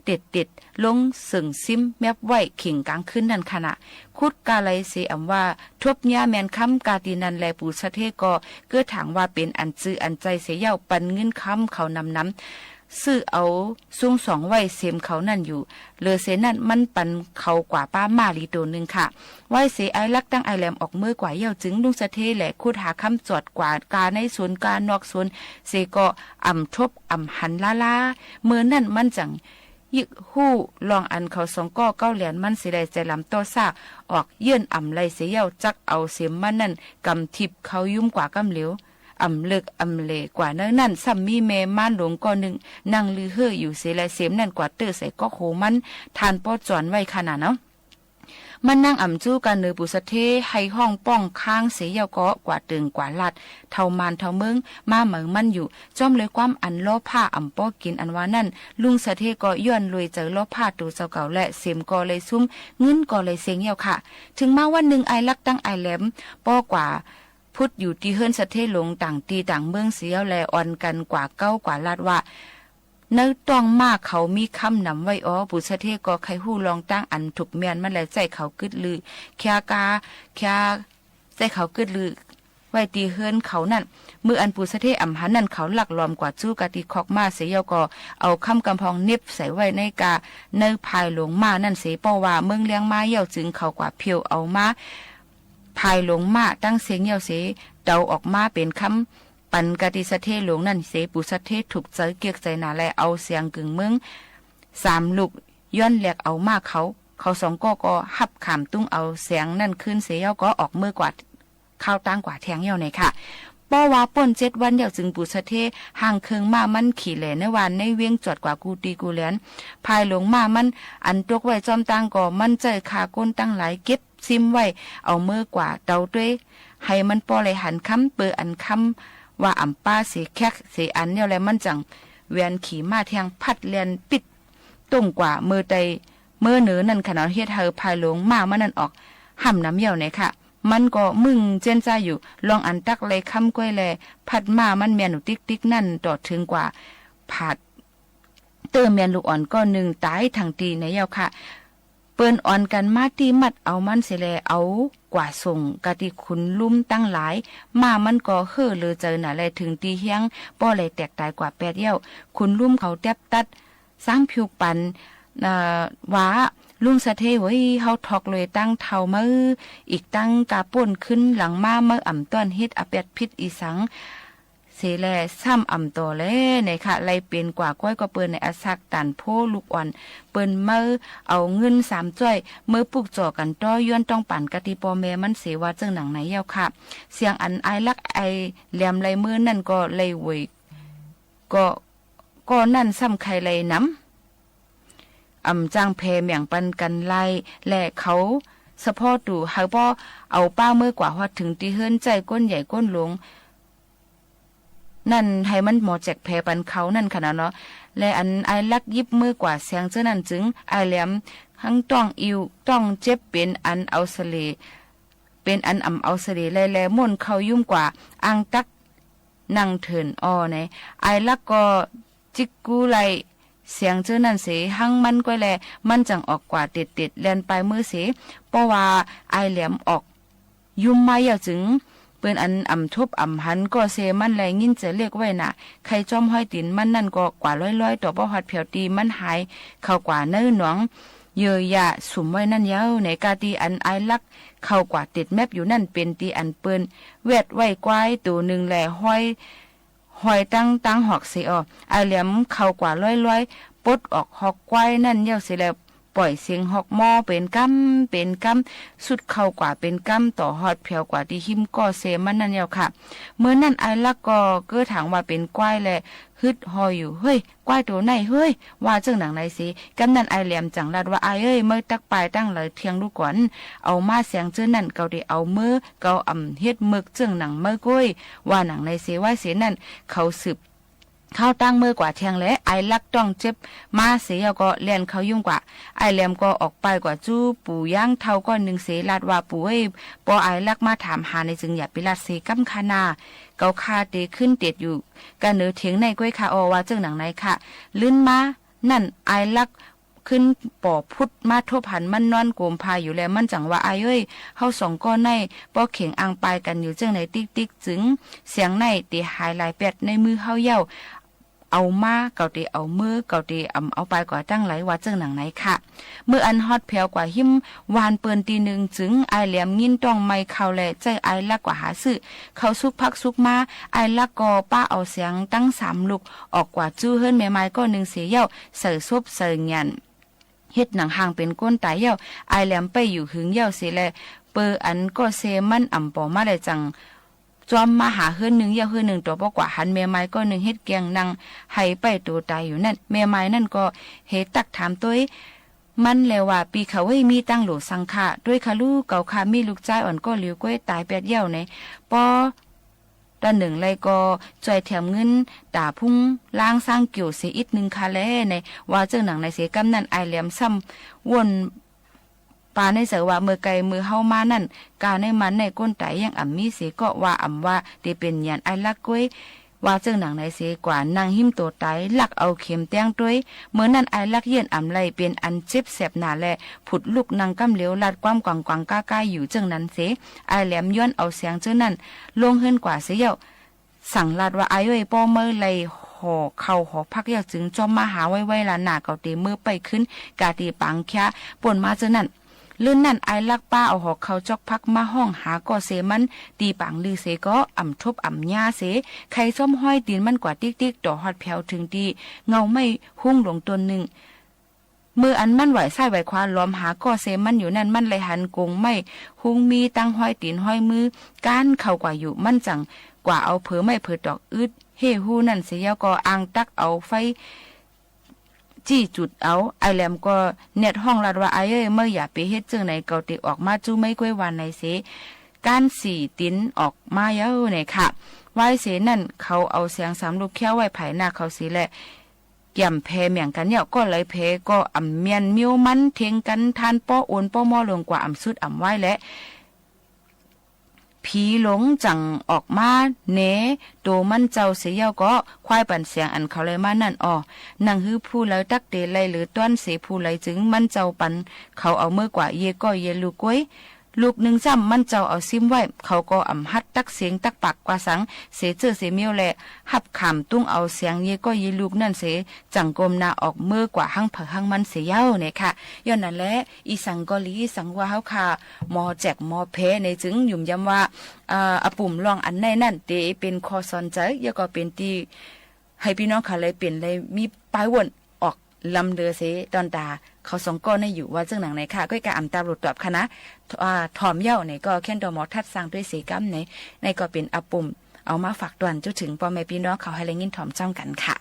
เต็ดเต็ดลงเสิงซิมแมบไว้เข่งกลางคืนนั่นค่ะนะ ขุดกาไหลเสอำว่า ทบเยียะแม่นคำ กาตี้นั้นแล ปู่สะเทก็เกื้อถางว่าเป๋นอันจื้ออันใจ๋เสเย้า ปันเงินคำเขานำนำ ซื้อเอาซุงสองไว้เสมเขานั่นอยู่ เหลือเสนั้นมันปันเขากว่าป้าม้าหลีโตนึ่งค่ะ วายเสอายลักตังอายแหลมออกเมือกว่าเย้าจึง ลุงสะเทแลขุดหาคำจอดกว่ากาในสวนกานอกสวนเสก็อ่ำทบอ่ำหันล้าๆ เมื่อนั้นมันจั่ง ยึกฮู้ลองอันเขาสองก้อเก้าแหลนมันเสได้ ใจ๋ลำต่อซ่าออกเยื่อนอ่ำไล่เสเย้า จักเอาเสมมันนั่นกำทิบเขายุ้มกว่ากำเหลียว อ่ำเลิกอ่ำเหล่กว่าเนิ่นนั้น ซ้ำมีแม่ม้านหลวงก้อนึ่งนั่งลือเฮ่ออยู่เสแล เสมนั่นกวาดเต๊อะใส่ก๊อกโหมัน ทานป้อจ๋อนไว้ค่ะนาเนาะ มันนั่งอ่ำจู้กาเหนือปู่สะเท ไห้ฮ้องป้องค้างเสเย้าก็กวาดเติ่งกวาดลาด เท่าม่านเท่าเมือง มาเหมืองมันอยู่ จ้อมเลยความอันล้อผ้าอ่ำป้อกิ๋นอันว่านั้น ลุงสะเทก็ย้อนรวยเจอล้อผ้าตั๋วเจ้าเก่าแล เสมก็เลยซุ่ม เงินก็เลยเซ็งเย้าค่ะ เถิงมาวันนึ่งอายลักตังอายแหลม ป้อกว่าพุดอยู่ตี้เฮือนสะเทหลวงต่างตี้ต่างเมืองเสียเย้าแล อ่อนกั๋นกวาดเก๊ากวาดลาดว่า ในต๊องม้าเขามีคำนำไว้อ้อ ปู่สะเทก็ใค่ฮู้ลองตั้งอันถูกแม่นมันแล ใจ๊เขากึ๊ดลือ แค่กา แค่ ใจ๊เขากึ๊ดลือ ไว้ตี้เฮือนเขานั่น เมื่ออันปู่สะเทอ่ำหันนั่น เขาลักลอมกวาดจู้กาตี้คอกม้าเสเย้าก็ เอาคำกำพองเน็บใส่ไว้ในกา ในภายหลงม้านั่นเส ป้อว่าเมืองแล้งมาเย้าจึง เขากวาดเผียวเอามา ภายหลงม้าตังเซ็งเย้าเส เต๋าออกมาเป๋นคำ ไป หันกาตี้สะเทหลวงนั้นเสย ปู่สะเทถูกใจ๋เกียกใจ๋หนาแล เอาแสงกึ่งเมืองสามลูก ย้อนแหลกเอาม้าเขา เขาสองก้อก็ฮับขามตุ้งเอาแสงนั้นคืนเสย เย้าก็ออกเมือกว่า ข้าวตางกว่าแทงเย้าในค่ะ ป้อว่าป้นเจ็ดวันเย้า จึงปู่สะเทห่างเคิงม้ามันขี่แหล่ในว่านในเวียง จวดกว่ากู้ตี้กู้แหลน ภายหลังม้ามันอันตกไว้จ้อมตางก็ มันใจ๊ฆ่าก้นตังหลายเก็บซิมไว้ เอาเมือกว่าเตาตวย หื้อมันป้อไหลหันคำ เปื้ออันคำว่าอ่ำป้าเสยแคกเสยอันเย้าแล มันจั่งแหวนขี่ม้าแทงพัดแล่นปิ๊ด ต้งกว่าเมือใต้เมือเหนือนั้นขนาด เฮ็ดหื้อภายหลังม้ามันนั้นออกห้ำนำเย้าในค่ะ มันก็มึงเจ๊นจ้าอยู่ ลองอันตั๊กไหลคำก้อยแล พัดม้ามันแม่นอยู่ติ๊กๆ นั้น ต่อเถิงกว่าผาดเตื้อแม่นลูกอ่อนก้อนนึ่งต๋ายตังตี้ในเย้าค่ะ เปิ้นอ่อนกั๋นมาตี้มัดเอามันเสยแล เอากว่าส่งกาตี้ขุนลุ่มตังหลาย ม้ามันก็เฮ่อเลือใจ๋หนาแล เถิงตี้เฮี้ยงป้อไหลแตกต๋ายกว่าแปดเย้า ขุนลุ่มเขาแต๊บตัด สามผิวปัน เอ่อ ว่า ลุงสะเทเว้ย เฮาถอกเลยตังเฒ่าเมา อีกตังกาป้นขึ้นหลังมาเมา อ่ำต้อนเฮ็ดอาแปดผิดอีสังเสยแล ซ้ำอ่ำต่อแลในค่ะ ไหลเป๋นกว่าก้อยก็เปิ้นในอาสักตันโพลูกอ่อน เปิ้นเมาเอาเงินสามจ้อย เมือปลุกจ่อกั๋นต่อ ย้อนต้องปั๋นกาตี้ป้อแม่มันเสย ว่าเจิ่งหนังในเย้าค่ะ เสียงอันอายลักษณ์อายแหลมไหลเมือนั้นก็ไหลเวย ก็ ก็นั้นซ้ำใค่ไหลนำ อ่ำจ้างแผ่แหม่งปันกั๋นไหล และเขาสะเพาะตู่ หื้อป้อเอาป้าเมือกว่าฮอดเถิงตี้เฮือนใจ๊ก้นใหญ่ก้นหลวง นั้นหื้อมันหมอแจกแผ่ปันเขานั้นขนาดเนาะ และอันอายลักษณ์ยิบเมือกว่าแสงเจ้านั้นจึง อายแหลมหั้งต้องอิ่วต้องเจ็บ เป๋นอันเอาเสล่ห์ เป๋นอันอ่ำเอาเสล่ห์ และแลม่วนเข้ายุ้มกว่าอ่างตั๊ก นั่งเถินอ่อใน อายลักษณ์ก็จิกกู้ไหล่แสงเจ้านั้นเสย หั้งมันก้อยแล มันจั่งออกกว่าเต็ดๆ แล่นปายเมือเสย ป้อว่าอายแหลมออกยุ้มมาเย้าจึง เปิ้นอันอ่ำทบอ่ำหันก็เซมันแล งิ้นใจ๋เล็กไว้หนา ใค่จ้อมฮ้อยตี๋นมันนั้นก็กว่าลอยๆ ต่อป้อฮอดแผวตี้มันหายเข้ากว่าในหนอง เยื่อหญ้าสุมไว้นั้นเย้า ในกาตี้อันอายลักษณ์เข้ากว่าเต็ดแมบอยู่นั้น เป๋นตี้อันเปิ้นแวดไว้ควายตั๋วนึ่งแล ฮ้อย ฮ้อยตังตังฮอกเสยอ่อ อายแหลมเข้ากว่าลอยๆ ปลดออกฮอกควายนั้นเย้าเสยแล ป่อยเสียงฮอกมอเป๋นกำเป๋นกำ สุดเข้ากว่าเป๋นกำ ต่อฮอดแผวกว่าตี้ฮิ้มก้อเซมันนั้นเย้าค่ะ เมื่อนั้นอายลักษณ์ก็เก้อถางว่าเป๋นควายแล ฮึดฮออยู่ เฮ้ย ควายตั๋วไหนเฮ้ย ว่าเจิ่งหนังในเสย กำนั้นอายแหลมจั่งลาดว่า อายเอ้ย เมาตั๊กปายตังหลายเที่ยงลูกก่อน เอามาแสงเจ้านั้น เกาเตเอาเมือ เกาอ่ำเฮ็ดเมิกเจิ่งหนังเมาก้อย ว่าหนังในเสย ว่าเสยนั้น เขาสืบข้าวตังเมือกว่าแทงแล อายลักษณ์ต้องเจ็บมาเสยเย้าก็แล่นเข้ายุ้มกว่า อายแหลมก็ออกปายกว่าจู้ปู่ยางเฒ่าก้อนนึ่งเสย ลาดว่า ปู่เอ้ย ป้ออายลักษณ์มาถามหาในจึงอย่าไปลาดเสยกำค่ะนา เกาข้าเตขึ้นเต็ดอยู่ กาเหนือเถียงในก้อยค่ะอ่อ ว่าเจิ่งหนังในค่ะ ลื้นมานั้นอายลักษณ์ขึ้นป่อพุดมาทบหันมันนอนโกมผ้าอยู่แล มันจั่งว่า อายเอ้ย เฮาสองก้อในป้อเข็งอังปายกั๋นอยู่เจิ่งในติ๊กๆ จึง เสียงในเตหายหลายแป๊ดในมือเฮาเย้า เอามา เกาเตเอาเมือ เกาเตอ่ำเอาปายกว่าตังหลาย ว่าเจิ่งหนังในค่ะ เมื่ออันฮอดแผวกว่าฮิ้มวานเปิ้นตี้นึ่งจึง อายแหลมงิ้นต้องไม้เข้าแล ใจ๊อายลักษณ์กว่าหาซื้อ เข้าสุกผักสุกมา อายลักษณ์ก็ป๊าเอาแสงตังสามลูก ออกกว่าจู้เฮือนแม่ไม้ก้อนนึ่งเสยเย้า ใส่ศพใส่หยัน เฮ็ดหนังหางเป๋นก้นต๋ายเย้า อายแหลมไปอยู่หึงเย้าเสยแล เปื้ออันก็เซมันอ่ำป่อมาแลจั่ง จ้อมมาหาเฮือนนึ่งเย้าเฮือนนึ่ง ต่อป้อกว่าหันแม่ไม้ก้อนนึ่งเฮ็ดแกงนั่งไห้ไปตั๋วต๋ายอยู่นั้น แม่ไม้นั้นก็เฮตักถามตวย มันแลว่า ปี้เขาเอ้ย มีตังหลัวสังค่ะ ตวยค่ะลูก เกาข้ามีลูกจายอ่อนก้อเหลียวก้อยต๋ายแป๊ดเย้าใน ป้อ ตาเหนิงไลก็จ้อยแถมเงินต๋าพุงล้างซางเกี่ยวเสียอิดนึ่งค่ะแล ในว่าเจิ่งหนังในเสย กำนั้นอายแหลมซ้ำว่นปาในใจ๋ว่า เมื่อไก่เมื่อเฮามานั้น กาในมันในก้นต๋ายยังอ่ำมีเสย ก็ว่าอ่ำว่าเตเป๋นหยันอายลักษณ์ก้วย ว่าเจิ่งหนังในเสย กว่านั่งฮิ้มตั๋วต๋าย ลักเอาเข็มแต๊งตวย เมื่อนั้นอายลักษณ์เยียนอ่ำไล เป๋นอันเจ็บแสบหนาแล ผุดลุกนั่งกำเหลียว ลาดความกวางๆ ก้าๆ อยู่เจิ่งนั้นเสย อายแหลมย้อนเอาแสงเจ้านั้นลงเฮือนกว่าเสยเย้า สั่งลาดว่า อายเอ้ย ป้อเมาไล่ห่อเข้าหอพักเย้าจึง จ้อมมาหาไวๆ ล่ะนา เกาเตเมือไปขึ้น กาตี้ป๋างแค้ป้นมาเจ้านั้น เลินนั้นอ้ายลักป้าเอาหอกเข้าจ๊อกพักมาฮ้องหาก้อเซมัน ตี้ป๋างลือเสก็ อ่ำทบอ่ำญาเส ใค่ซ้อมฮอยตี๋นมันกว่าติ๊กๆ ต่อฮอดแผวเถิงตี้เงาไม้ฮุ้งหลวงต้นนึ่ง เมื่ออันมันไหว้ซ้ายไหว้ขวาหลอมหาก้อเซมันอยู่นั้น มันไล่หันกงไม้ฮุ้งมีตั้งฮอยตี๋นฮอยมือก้านเข้ากว่าอยู่ มันจั่งกว่าเอาเผลอไม้เผลอตอกอึดเฮ่ฮู้นั้นเสยเย้าก็ อ่างตักเอาไฟ จี้จุดเอา อ้ายแหลมก็แนดฮ้องลั่นว่า อ้ายเอ้ย เมื่ออย่าไปเฮ็ดเจิ่งไหน เกาเตออกมาจู้ไม้ก๊วย ว่าไหนเส ก้านสี่ตี๋นออกมาเย้าไหนค่ะ วายเสนั้นเขาเอาแสงสามลูกแค้วไว้ผายหน้าเขาเสแล แก่มแผเหมืองกั๋นเย้า ก้อไหลแผก็อ่ำเมียนเมี้ยวมันเท็งกั๋น ทานป้อโอนป้อมอลงกว่าอ่ำสุดอ่ำวายแล ผีหลงจั่งออกมาแหนโตมันเจ้าเสยเย้าก็ ควายปันแสงอันเขาไล่มานั้นอ่อ หนังหื้อผู้ใลตั๊กเตไล่เหลือต้อนเสผู้ใลจึง มันเจ้าปันเขาเอาเมื่อกว่าเยก้อยเยลูกก๊วย ลูกนึ่งจ้ำมันเจ้าเอาซิ้มไว้ เขาก็อ่ำฮัดตั๊กเสียงตั๊กปากกว่าสัง เสเจ้อเสเมี้ยวแล ฮับขามตุ้งเอาแสงเยก้อยเยลูกนั้นเส จั่งก้มหน้าออกเมื่อกว่าหั้งไผหั้งมันเสยเย้าไหนค่ะ ย้อนนั้นแล อี่สังก็หลี สังว่าเฮาค่ะ หมอแจกหมอแผในจึงหยุมย้ำว่า เอ่อ อะปุ่มลองอันในนั้นเต๋เป๋นข้อสอนใจ๋ แล้วก็เป๋นตี้หื้อปี้น้องเขาไล่เป๋นไล่มีป้ายว่นออกลำเลือเส ต๋อนต๋าเขาสองก้อนั้นอยู่ ว่าเจิ่งหนังไหนค่ะ ก็กะอ่ำต๋ามหลุดตอบค่ะนะ อ่า ถ่อมเย้าไหนก็แค่นต่อหมอทัดสร้างตวยเสก้ำไหน ในก็เป๋นอะปุ่มเอามาฝากตวนจุเถิงป้อแม่ปี้น้องเขาหื้อไล่ยินถ่อมจ้ำกั๋นค่ะ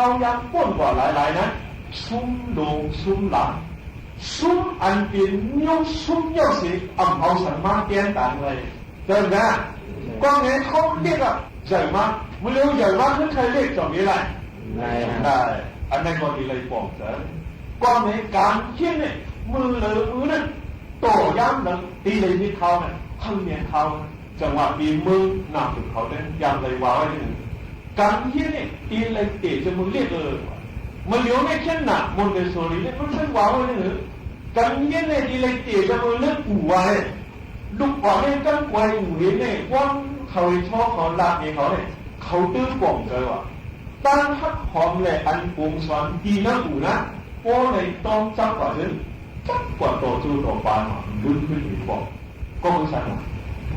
เขายังป้นกว่าหลายๆ นั้น ซุมหลวงซุมหลาน ซุมอันเป๋นยุคซุมเย้าเสีย อ่ำเอาสังมาแก้นตังเลย เจินนะ ก็ไงเขาเรียกอะ ใหญ่มาก เมื่อเร็วใหญ่มาก ขึ้นใครเรียกจอมมีอะไร ได้ อันนั้นก็ดีเลยปองเจิน ก็ในก๋านเฮียนเนี่ย มือเหลือมือนั้น ต่อยามหลัง ตี้เลยมีเขานะ เขาเมียเขานะ จังหวะตี้เมืองหน้าสุดเขาเนี่ย ยังเลยว่าไว้หนึ่ง ก๋านเฮียนเนี่ย ตี้เลยเตะจะมือเรียกเออ มันเหลียวในเช่นน่ะ มนต์เดชโสรีเนี่ย มันเส้นว่าไว้หนึ่ง ก๋านเฮียนเนี่ย ตี้เลยเตะจะมือเรียกปู่ว่าเนี่ย ลูกอ่อนเนี่ย จั้งกวยปู่เห็นเนี่ย ว่างเขาไอ้ชอบเขาลากเนี่ยเขาเนี่ย เขาตื้อป่องเจอว่ะ ตั้งฮักหอมแหละ อันปงสอนดีนะปู่นะ โอ้ในต้องจับกว่าเดิม จับกว่าต่อจูต่อปานว่ะ มันลึกขึ้นอีกบอก ก็คือสันน่ะ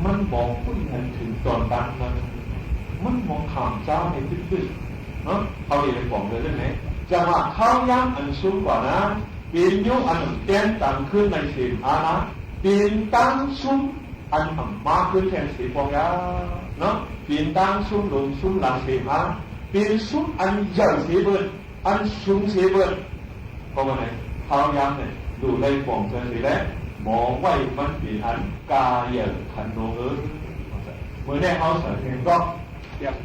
มันบ่คุ้นกันถึงตอนตั้งนั้น มันบ่ข้ามเจ้าในตึกๆ เนาะ เขาเรียกของเดินเรื่องไหน จังหวะเขายังอันสูงกว่านั้น เป๋นยุคอันแก้นตังขึ้นในเสมอานะ เป๋นตั้งซุมอันอ่ำมาขึ้นแทนเสียปองยา เนาะ เป๋นตั้งซุมหลวงซุมหลานเสมอา เป๋นซุมอันใหญ่เสียเบิ่น อันสูงเสียเบิ่น เพราะว่าไหน ท้าวยังเนี่ย ดูได้ป่องเจินเสียแล้ว หมอไหว้มันเป๋นอันกาใหญ่ขันโนเออ เมื่อแน่เขาใส่เพลงก็ เตรียม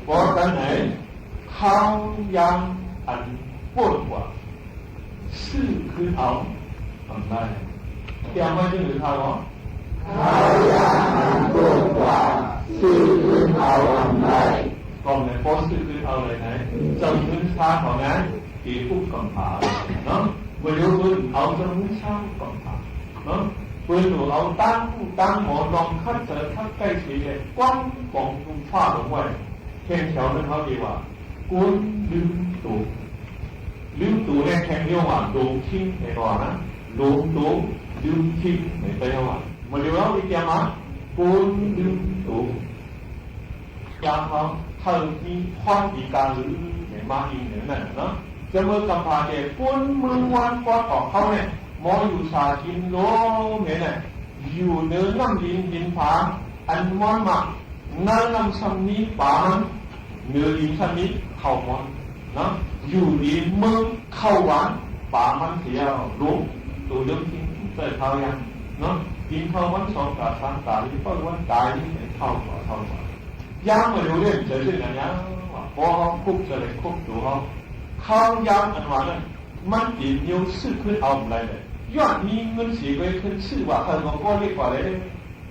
เพราะฉะนั้นไหน ท้าวยังอันป้นกว่า ซื้อคืนเอาอำนาจ เตรียมไว้จะหื้อข้าเหรอ ท้าวยังอันป้นกว่า ซื้อคืนเอาอำนาจ ก็ในป้นซื้อคืนเอาเลยไหน เจ้าเงินชาเขานั้น ตีอุ้มกำพร้า เนาะ เมื่อเดี๋ยวเปิ้นเอาเจ้าเงินชาอุ้มกำพร้า เนาะ เปิ้นหนูเอาตั้งผู้ตั้งหมอลองคัดเจอคัดใกล้เสียเลย กว้างของกรุงฟ้าลงไว้ แข่งแถวนั้นเขาดีว่า คนลืมตั๋ว ลืมตั๋วเนี่ยแข่งเรียกว่าหลงทิ้งในก่อนนะ หลงตั๋ว ลืมทิ้งในไต้หวัน มาเดี๋ยวเราไปเตรียมมา คนลืมตั๋ว ยามเขาเท่ามีความดีการหรือเนี่ยมาอิงเหนือนั่นเนาะ จะเมื่อกำพร้าแก่คนเมืองวันก่อนออกเขาเนี่ย หมออยู่สากินโลมเนี่ยนะ อยู่เหนือน้ำดินหินผา อันม้อนมาก ในน้ำซ้ำนี้ป๋ามัน เหนือดินซ้ำนี้ข้าวม้อน เนาะ อยู่ดีเมืองข้าวหวานป๋ามันเสียหลงตั๋วเดิมทิ้งเจ้าท้าวยัง เนาะ กินข้าววันสองต๋าสามต๋า หรือเปิ้นวันต๋ายนี่ข้าวกว่าข้าวกว่า ยังบ่รู้เรื่องเจ๋อเรื่องอันยังว่า พอเขาคุกจะเลยคุกตั๋วเขา ข้าวยังอันว่านั้น มันกิ๋นอยู่ซื้อคืนเอาบ่ได้เลย ย้อนมีเงินเสียไว้ขึ้นซื้อว่าใครมาก็เรียกว่าเลย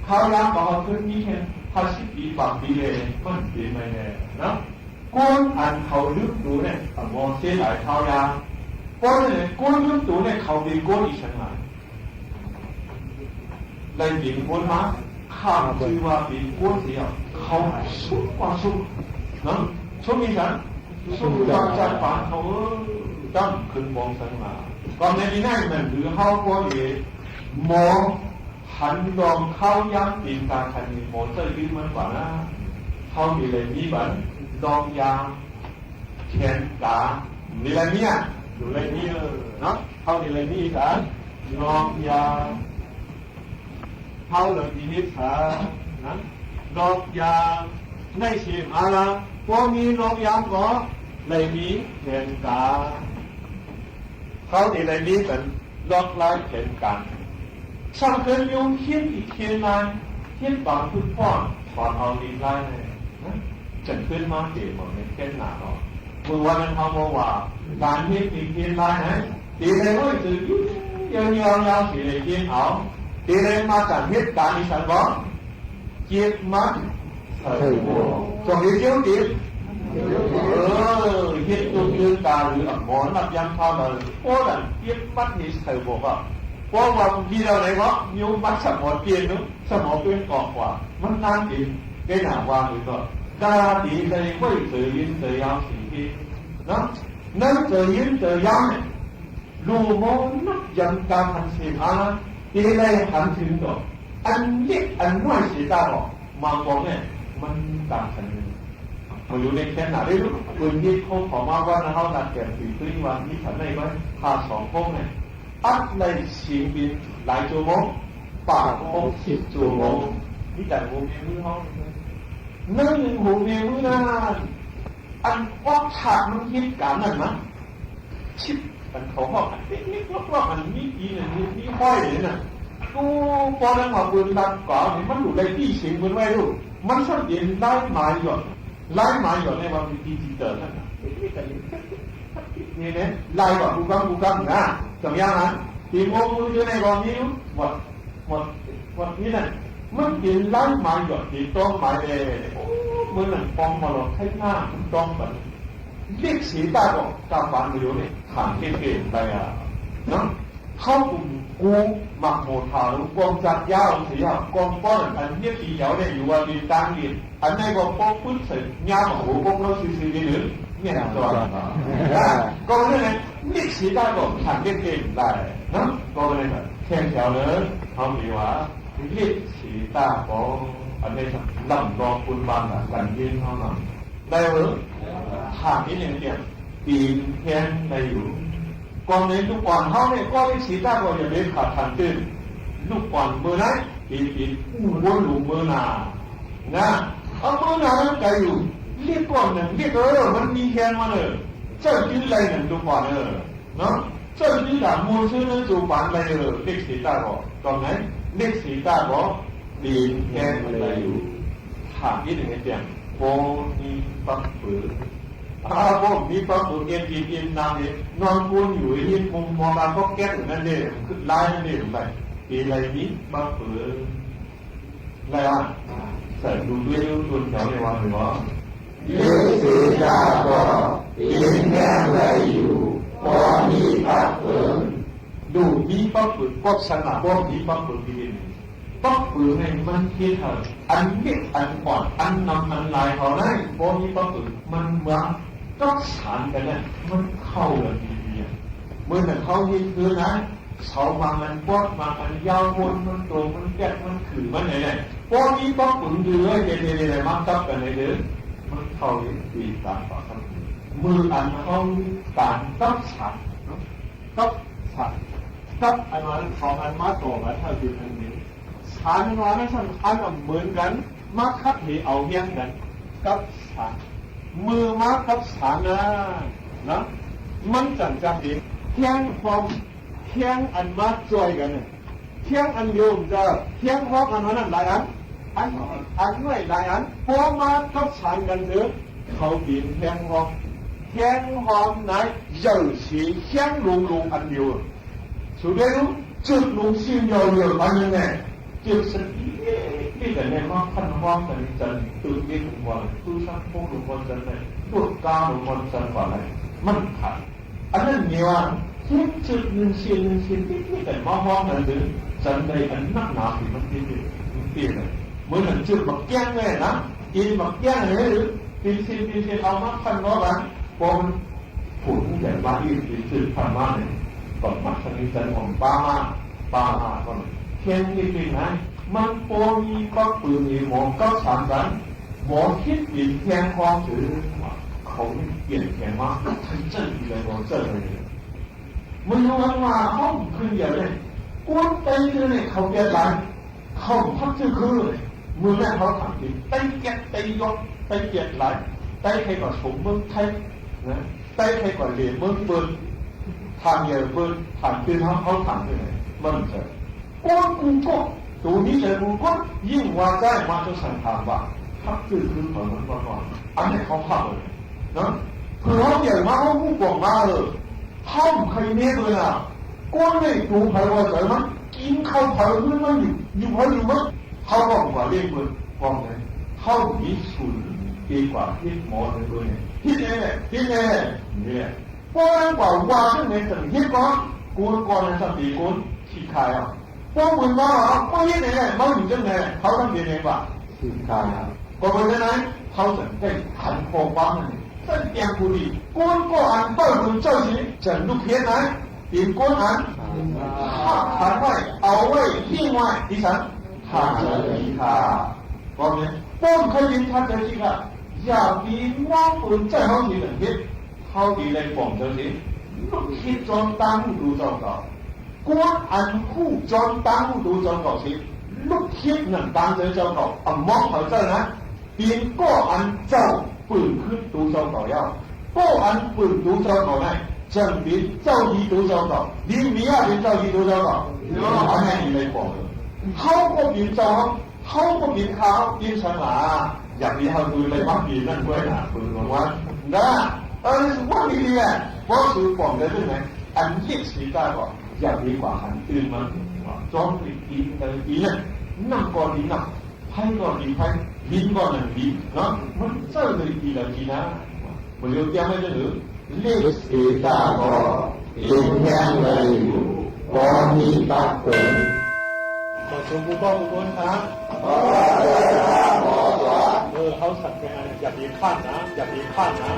ข้าวยังก็เอาขึ้นมีแค่ห้าสิบปี๋บางปี๋เลย มันเป๋นไปแน่เนาะ คนอันเขาลืมตั๋วเนี่ย แต่มองเสียหลายข้าวยัง เพราะฉะนั้นคนลืมตั๋วเนี่ย เขาเป๋นคนอีกสังหลาย ได้เป๋นคนมา ข้าชื่อว่าเป๋นคนเสีย เขาสุขกว่าสุข เนาะ สุขอีสัง สุขกว่าจันปานเขา เออ จ้ำขึ้นมองสังหลาย ความในที่นั่นมันคือเขาก็เลยมอง หันลองข้าวยังเป๋นก๋านคันนี้ หมอเจ้ายืนมันกว่านะ เขามีอะไรมีบัน ลองยา แขนกา มีอะไรเนี่ย อยู่อะไรเนี่ย เนาะ เขามีอะไรมีกัน ลองยา เขาเลยมีนิสัยนะ ลองยา ในเสมอาละ พอมีลองยาก็เลยมีแขนกา เขานี่เลยมีกัน ลอกลายแผนก๋าน ซ้ำเกินยุงเขียนอีกเขียนลาย เขียนบางพุทธพ่อ ถอนเอาลีลายเลยนะ จังขึ้นมาเต๋หมดในเขียนหนาเนาะ เมื่อวันนั้นเขาบอกว่า ก๋านเขียนอีกเขียนลายนะ เต๋ได้ไว้ถือ ยาวๆ ยาวสิเลยเขียนเอา เต๋ได้มาจากเหตุก๋ารณ์อีสันบอก เก็บมัดใส่หมวก ส่องเดียวเก็บ เออ เฮ็ดตุกลืมต๋าหรือหมอนับยังพาเลย โอ้ นั่นเก็บมัดนี่ใส่หมวกอ่ะ เพราะว่ามีเราไหนวะ มีมัดสมอเปลี่ยนเนาะ สมอเปลี่ยนออกกว่า มันนั่นเอง ได้หนาว่าเลยก็ กาดีเลยไว้เสยยืนเสยยาวสี่ทีเนาะ นั่นเสยยืนเสยยาวเนี่ย ลู่มองนับยังกาหันเสมา เต๋ได้หันถึงดอก อันเล็กอันน้อยเสียตาบอก มาบอกเนี่ย มันต่างกันเลย มาอยู่ในแค่ไหนได้รู้ ปืนยิงเขาขอมาวันนะ เขานัดแก่สี่ตุ้ยวันนี้ฉันได้ไหม พาสองพวกเนี่ย อัดเลยเสียงบินหลายชั่วโมง ปากหกสิบชั่วโมง นี่แต่หัวเมียมือเขา นั่นหัวเมียมือนั่น อันออกฉากมันเฮ็ดก๋านนั้นนะ ชิบ อันเขาฮ้องอันเล็กๆ ลอกๆ อันมีปีน อันมี มีห้อยนี่นะ โอ้ ปอนั้นว่าเปิ้นลัดก๋านี่ มันหลุดได้ตี้เสียงเปิ้นไว้ลูก มันซ่อนเป๋นลายหมายหยอด ลายหมายหยอดในว่าเป๋นดิจิตอลนั่นนะ นี่นะ ลายว่ากูกำกูกำนะ จำยังนะ ตีโมงมืออยู่ในกองนี้ หมด หมด หมดนี่นะ มันเป๋นลายหมายหยอด เป๋นต้องหมายแล โอ้ เหมือนหนังปองมาหลอกไทหน้า มันต้องบัด เล็กสีต้าก็กำบานอยู่นี่ ถามเก่งๆ ไปอ่ะ เนาะ เขากลุ่มกูหมักโหดหาหลวงกองจักรยาวเสีย กองป้อนอันเนี้ยสีเหนียวเนี่ยอยู่ว่าดีตั้งดี อันนี้ก็ปกปึ๊ดใส่ยามโห ปกเราซื่อๆ นี่หรือ เนี่ย ก็ว่า อ่า ก็นั่นแหละ เล็กสีต้าก็ถามเก่งๆ ได้ เนาะ ก็เลยแบบแข่งแถวเลย เขามีว่า เล็กสีต้าก็ อันนี้ลำลองคุณบ้านอ่ะ กันยินเขาเนาะ ได้เหรอ ถามนิดนึงเนี่ย ปีนแฮงได้อยู่ ก่อนในลูกอ่อนเฮาเนี่ย ก็เล็กสีต้าก็อย่าไปขาดทันตื่น ลูกอ่อนเมื่อไหร่ ปีนปีนอู้วนหลุมเมื่อหนา นะ เอาเมื่อหนานั้นไกลอยู่ เรียกก่อนหนึ่ง เรียกเออ มันมีแฮงมาเลย เจ้าจื้อไรหนึ่งลูกอ่อนเออ เนาะ เจ้าจื้อด่ามูลซื่อเนื้อจูปานไรเออ เล็กสีต้าก็ ตอนไหน เล็กสีต้าก็ ปีนแฮงได้อยู่ ถามนิดนึงไอ้เจียง บ่มีปั๊บปือ อ่า บ่มีปั๊บปือ เอ็นกินเอ็นนำเนี่ย นอนกูนอยู่ เฮ็ดมุมมองตาก็แก๊กอยู่นั่นเด้ คือลายนั่นเด้ ไป ปีนไรมีปั๊บปือ ไรอ่ะ ใส่ดูด้วยดูตัวแถวเลยว่า หรือว่า เล็กสีต้าก็ ปีนแฮงได้อยู่ บ่มีปั๊บปือ ดูมีปั๊บปือ ก็สง่า บ่มีปั๊บปือ ปีน ปั๊บปือในมันเฮ็ดให้อันเล็กอันอ่อน อันนำอันลายเขาได้ บ่มีปั๊บปือ มันเหมือนกับสานกั๋นนะ มันเข้ากั๋นดีๆ เหมือนกับเขาเฮ็ดคือนะ เสาบางอันปอด บางอันยาว บนมันโต มันแก๊ก มันขื่อ มันไหนเนี่ย บ่มีปั๊บปือ เหลือเด็ดๆๆ มากับกั๋นเลยเด้อ มันเข้าดีตามปากคำ มืออันเขาตามกับสานเนาะ กับสาน กับอันนั้นสองอันมาต่อกั๋น ถ้าเป็นอันนี้ สานอันนั้นสองอันเหมือนกั๋น มาคัดเหเอาเฮี้ยงกั๋น กับสาน มือมากับสานนะ นะ มันจั่งจะเป๋นแฮงความ แฮงอันมาจ้อยกั๋นเนี่ย แฮงอันเดียวจะ แฮงความอันนั้นหลายอัน อัน อันน้อยหลายอัน ปอมากับสานกั๋นเถิง เขาเป๋นแฮงความ แฮงความไหนใหญ่สีแฮงหลวงๆ อันเดียว สุดท้ายรู้ จึกหลวงสิ้นยาวเหยียดอันนั้นแหละ จึกสตินี่แต่ในความพันความสันนิจันตึกนี่ผมว่า ตู้ช่างพวกหลวงพ่อจันทร์เนี่ย รถกาหลวงพ่อจันทร์กว่าไหน มันขาด อันนั้นเนี่ยว่า เฮ็ดจึกหนึ่งเสียนหนึ่งเสียนนี่แต่มาห้องนั้นหรือ จันทร์ใดอันนักหนาที่มันเปลี่ยน มันเปลี่ยนเลย เหมือนหนังจึกบักแก้งเลยนะ อินบักแก้งเลยหรือ เป็นเสียนเป็นเสียนเอามาพันล้อกัน พอมัน ผู้ใหญ่บ้านที่สืบผ่านมาเนี่ย ก็มักจะมีการอ่อมป้ามา ป้ามาก็แค่นี้เป็นไง มันปอมีปั๊บปือ มีหมอกับสานกั๋น หมอคิดเป๋นแฮงความถือ เขานี่เปลี่ยนแฮงมา ใครเจ้าอีกแล้ว เจ้าเลย มันรู้ว่าห้องขึ้นใหญ่เลย กวนตีนเลย เขาเปลี่ยนหลาย เขาพักจื้อคือเลย เมืองนั้นเขาถามจริง ไต้เกียรติ ไต้ยศ ไต้เกียรติหลาย ไต้ใครกว่าสมเมืองไทย นะ ไต้ใครกว่าเหรียญเมืองเปิ้น ถามใหญ่เปิ้น ถามตื่นเขา เขาถามไปไหน มันจะ โอ้ย กูก็ ตัวนี้เลย กูก็ ยิ่งว่าใจ้มาจนสั่งถามว่า พักจื้อคือเขามันว่าก่อน อันนี้เขาพักเลย นะ คือเขาใหญ่มา เขาผู้กองมา เออ เขาใครเนี้ยเลยอ่ะ ก้นในตูไผว่าใจ๋มัน กิ๋นข้าวไผหื้อมันอยู่ อยู่ไผอยู่มัน เขาบอกว่าเลี้ยงเปิ้น ว่าไง เขามีศูนย์ดีกว่าเฮ็ดหมอเลยเปิ้นเนี่ย เฮ็ดแน่ เฮ็ดแน่ เนี่ย เพราะฉะนั้นกว่าว่าจั่งไหนจั่งเฮ็ดก่อน กูก่อนนะ สติกูขี้คายอ่ะ พวกมึงว่า ว่าเฮ็ดแน่ มาอยู่จั่งไหน เขาต้องเฮ็ดแน่ว่า ก็เพราะฉะนั้นเขาจะได้หันข้อความนั่นเอง แสดงผู้ดี คนก็อันเป้าบุญเจ้าสิ จะลุกเฮ็ดไหน เป็นคนอัน หักขันไว้ เอาไว้ ทิ้งไว้ ที่สัน ทานเลยค่ะ ก็เนี่ย ป้อมเคยยินทานเลยค่ะ อย่ามีมองปืนใจเขาทีหนึ่งเฮ็ด เขาดีเลยป้องเจ้าสิ ลุกคิดจนตั้งดูเจ้าเก่า กวนอันฮู้จนตั้งดูเจ้าเก่าสิ ลุกคิดนั่นตั้งใจเจ้าเก่า อ่ะมองเขาเจ้านะ เปียงก็อันเจ้า ปืนขึ้นตั๋วเจ้าเก่าแล้ว ก็อันปืนตั๋วเจ้าเก่านั้น เจิ่งเป๋นเจ้าดีตั๋วเจ้าเก่า ดีมีอะเป๋นเจ้าดีตั๋วเจ้าเก่า อันนั้นดีเลยบอกเลย เฮาก็เป๋นเจ้า เฮาก็เป๋นข้า เป๋นสังหา อย่างนี้เฮาคือเลยว่าเป๋นนั่นด้วยนะ ปืนของวันนะ เออ ว่าดีๆ อ่ะ เพราะคือบอกเลยเรื่องไหน อันเยียะเสียได้ก็ อย่าไปว่าหันตื่นมัน จ้องไปกิน เออ กินน่ะ นั่งก็ดีนั่ง ไพ่ก็ดีไพ่ บินก็นั่งบินเนาะ มันเจ้าเลยดีแล้วดีนะ บ่าเดียวเตรียมไว้จะหือ เลขเศษดาก็เต็มแฮงเลยอยู่ บ่มีปะปน ขอชมผู้กองทุกคนครับ เออ เฮาสั่งไปนะ อย่าเบียดพลาดนะ อย่าเบียดพลาดนะ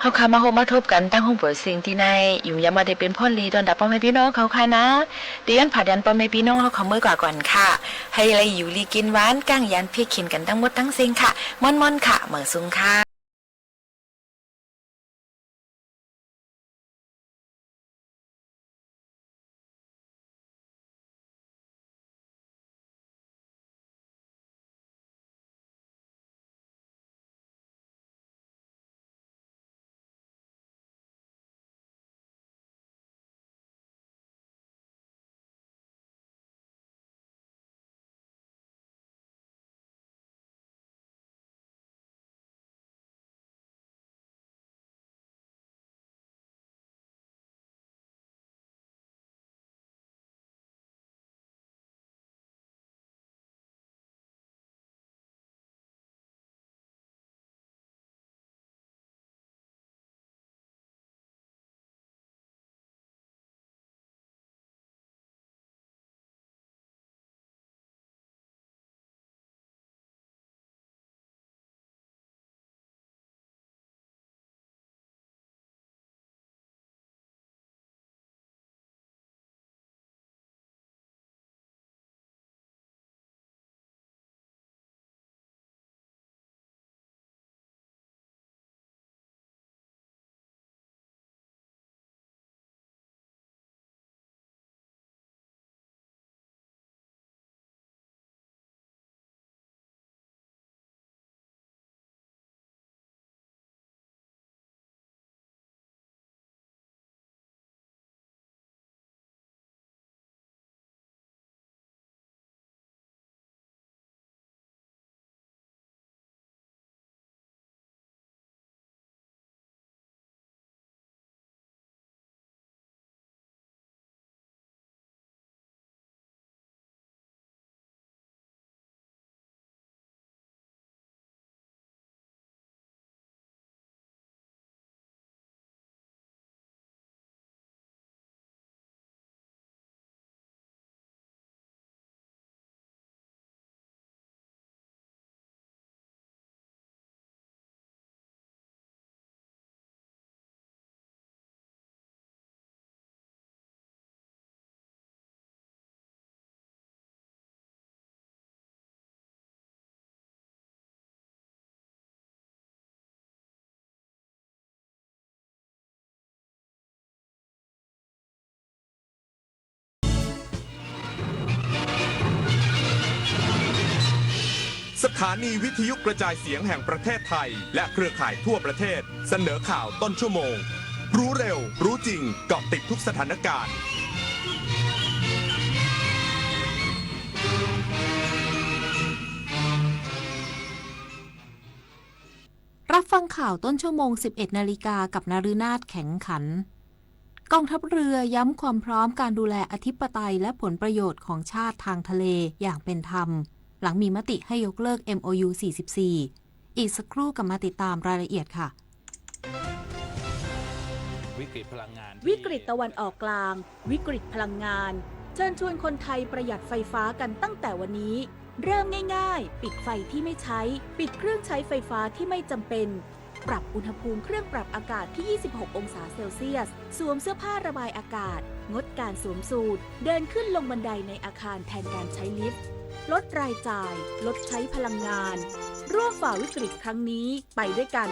เฮาค่ะมาพบมาทบกั๋นตังห้องปวยเสียงตี้ใน อยู่ยามบ่าได้เป๋นพ่อลีต้อนฮับป้อแม่ปี้น้องเฮาค่ะนะ ตี้ย้อนผาดยันป้อแม่ปี้น้องเฮาเขมิกว่าก่อนค่ะ หื้อได้อยู่ลีกิ๋นหวาน ก้างยานเพียรเข็ญกั๋นตังหมดตังเสียงค่ะ ม่วนๆ ค่ะ เหมยสูงค่ะ สถานีวิทยุกระจายเสียงแห่งประเทศไทย และเครือข่ายทั่วประเทศ เสนอข่าวต้นชั่วโมง รู้เร็ว รู้จริง เกาะติดทุกสถานการณ์ รับฟังข่าวต้นชั่วโมง สิบเอ็ดนาฬิกา กับนฤนาถ แข็งขัน กองทัพเรือย้ำความพร้อมการดูแลอธิปไตยและผลประโยชน์ของชาติทางทะเลอย่างเป็นธรรม หลังมีมติให้ยกเลิก เอ็ม โอ ยู สี่สิบสี่ อีกสักครู่กลับมาติดตามรายละเอียดค่ะ วิกฤตพลังงานที่ วิกฤตตะวันออกกลาง วิกฤตพลังงาน เชิญชวนคนไทยประหยัดไฟฟ้ากันตั้งแต่วันนี้ เริ่มง่ายๆ ปิดไฟที่ไม่ใช้ ปิดเครื่องใช้ไฟฟ้าที่ไม่จำเป็น ปรับอุณหภูมิเครื่องปรับอากาศที่ ยี่สิบหกองศาเซลเซียส สวมเสื้อผ้าระบายอากาศ งดการสวมสูท เดินขึ้นลงบันไดในอาคารแทนการใช้ลิฟต์ ลดรายจ่าย ลดใช้พลังงาน ร่วมฝ่าวิกฤตครั้งนี้ไปด้วยกัน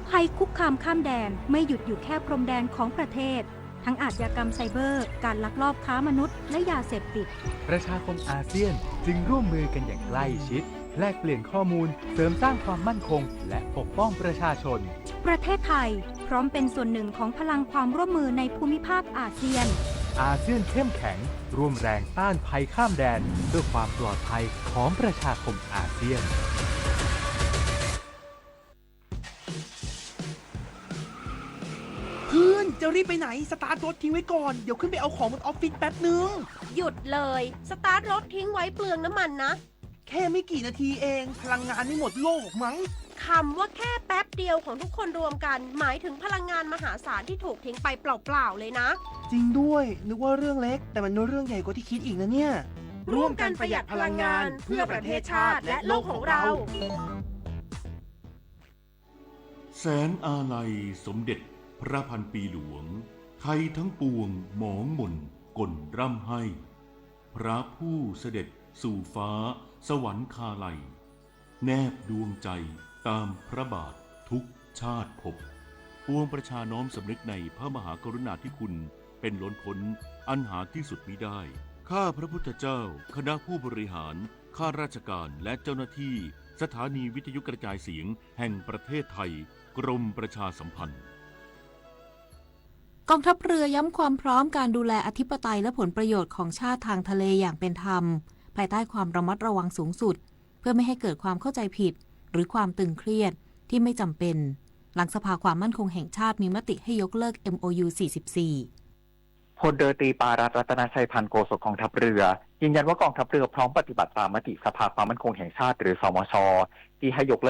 ภัยคุกคามข้ามแดนไม่หยุดอยู่แค่พรมแดนของประเทศ ทั้งอาชญากรรมไซเบอร์ การลักลอบค้ามนุษย์ และยาเสพติด ประชาคมอาเซียนจึงร่วมมือกันอย่างใกล้ชิด แลกเปลี่ยนข้อมูล เสริมสร้างความมั่นคง และปกป้องประชาชน ประเทศไทยพร้อมเป็นส่วนหนึ่งของพลังความร่วมมือในภูมิภาคอาเซียน อาเซียนเข้มแข็ง ร่วมแรงต้านภัยข้ามแดน เพื่อความปลอดภัยของประชาคมอาเซียน เพื่อน จะรีบไปไหน สตาร์ทรถทิ้งไว้ก่อน เดี๋ยวขึ้นไปเอาของบนออฟฟิศแป๊บนึง หยุดเลย สตาร์ทรถทิ้งไว้เปลืองน้ำมันนะ แค่ไม่กี่นาทีเอง พลังงานไม่หมดโลกหรอกมั้ง คำว่าแค่แป๊บเดียวของทุกคนรวมกัน หมายถึงพลังงานมหาศาลที่ถูกทิ้งไปเปล่าๆเลยนะ จริงด้วย นึกว่าเรื่องเล็ก แต่มันเรื่องใหญ่กว่าที่คิดอีกนะเนี่ย ร่วมกันประหยัดพลังงาน เพื่อประเทศชาติและโลกของเรา แสนอาลัยสมเด็จพระพันปีหลวง ไทยทั้งปวงหมองหม่นก่นร่ำไห้ พระผู้เสด็จสู่ฟ้าสวรรคาลัย แนบดวงใจตามพระบาททุกชาติภพ ปวงประชาน้อมสำนึกในพระมหากรุณาธิคุณเป็นล้นพ้นอันหาที่สุดมิได้ ข้าพระพุทธเจ้า คณะผู้บริหาร ข้าราชการ และเจ้าหน้าที่ สถานีวิทยุกระจายเสียงแห่งประเทศไทย กรมประชาสัมพันธ์ กองทัพเรือย้ำความพร้อมการดูแลอธิปไตยและผลประโยชน์ของชาติทางทะเลอย่างเป็นธรรม ภายใต้ความระมัดระวังสูงสุด เพื่อไม่ให้เกิดความเข้าใจผิด หรือความตึงเครียดที่ไม่จำเป็น หลังสภาความมั่นคงแห่งชาติมีมติให้ยกเลิก เอ็ม โอ ยู สี่สิบสี่ พลเรือตรีปารัตน์ รัตนชัยพันธ์ โฆษกกองทัพเรือ ยืนยันว่ากองทัพเรือพร้อมปฏิบัติตามมติสภาความมั่นคงแห่งชาติ หรือ สมช ที่ให้ยกเลิก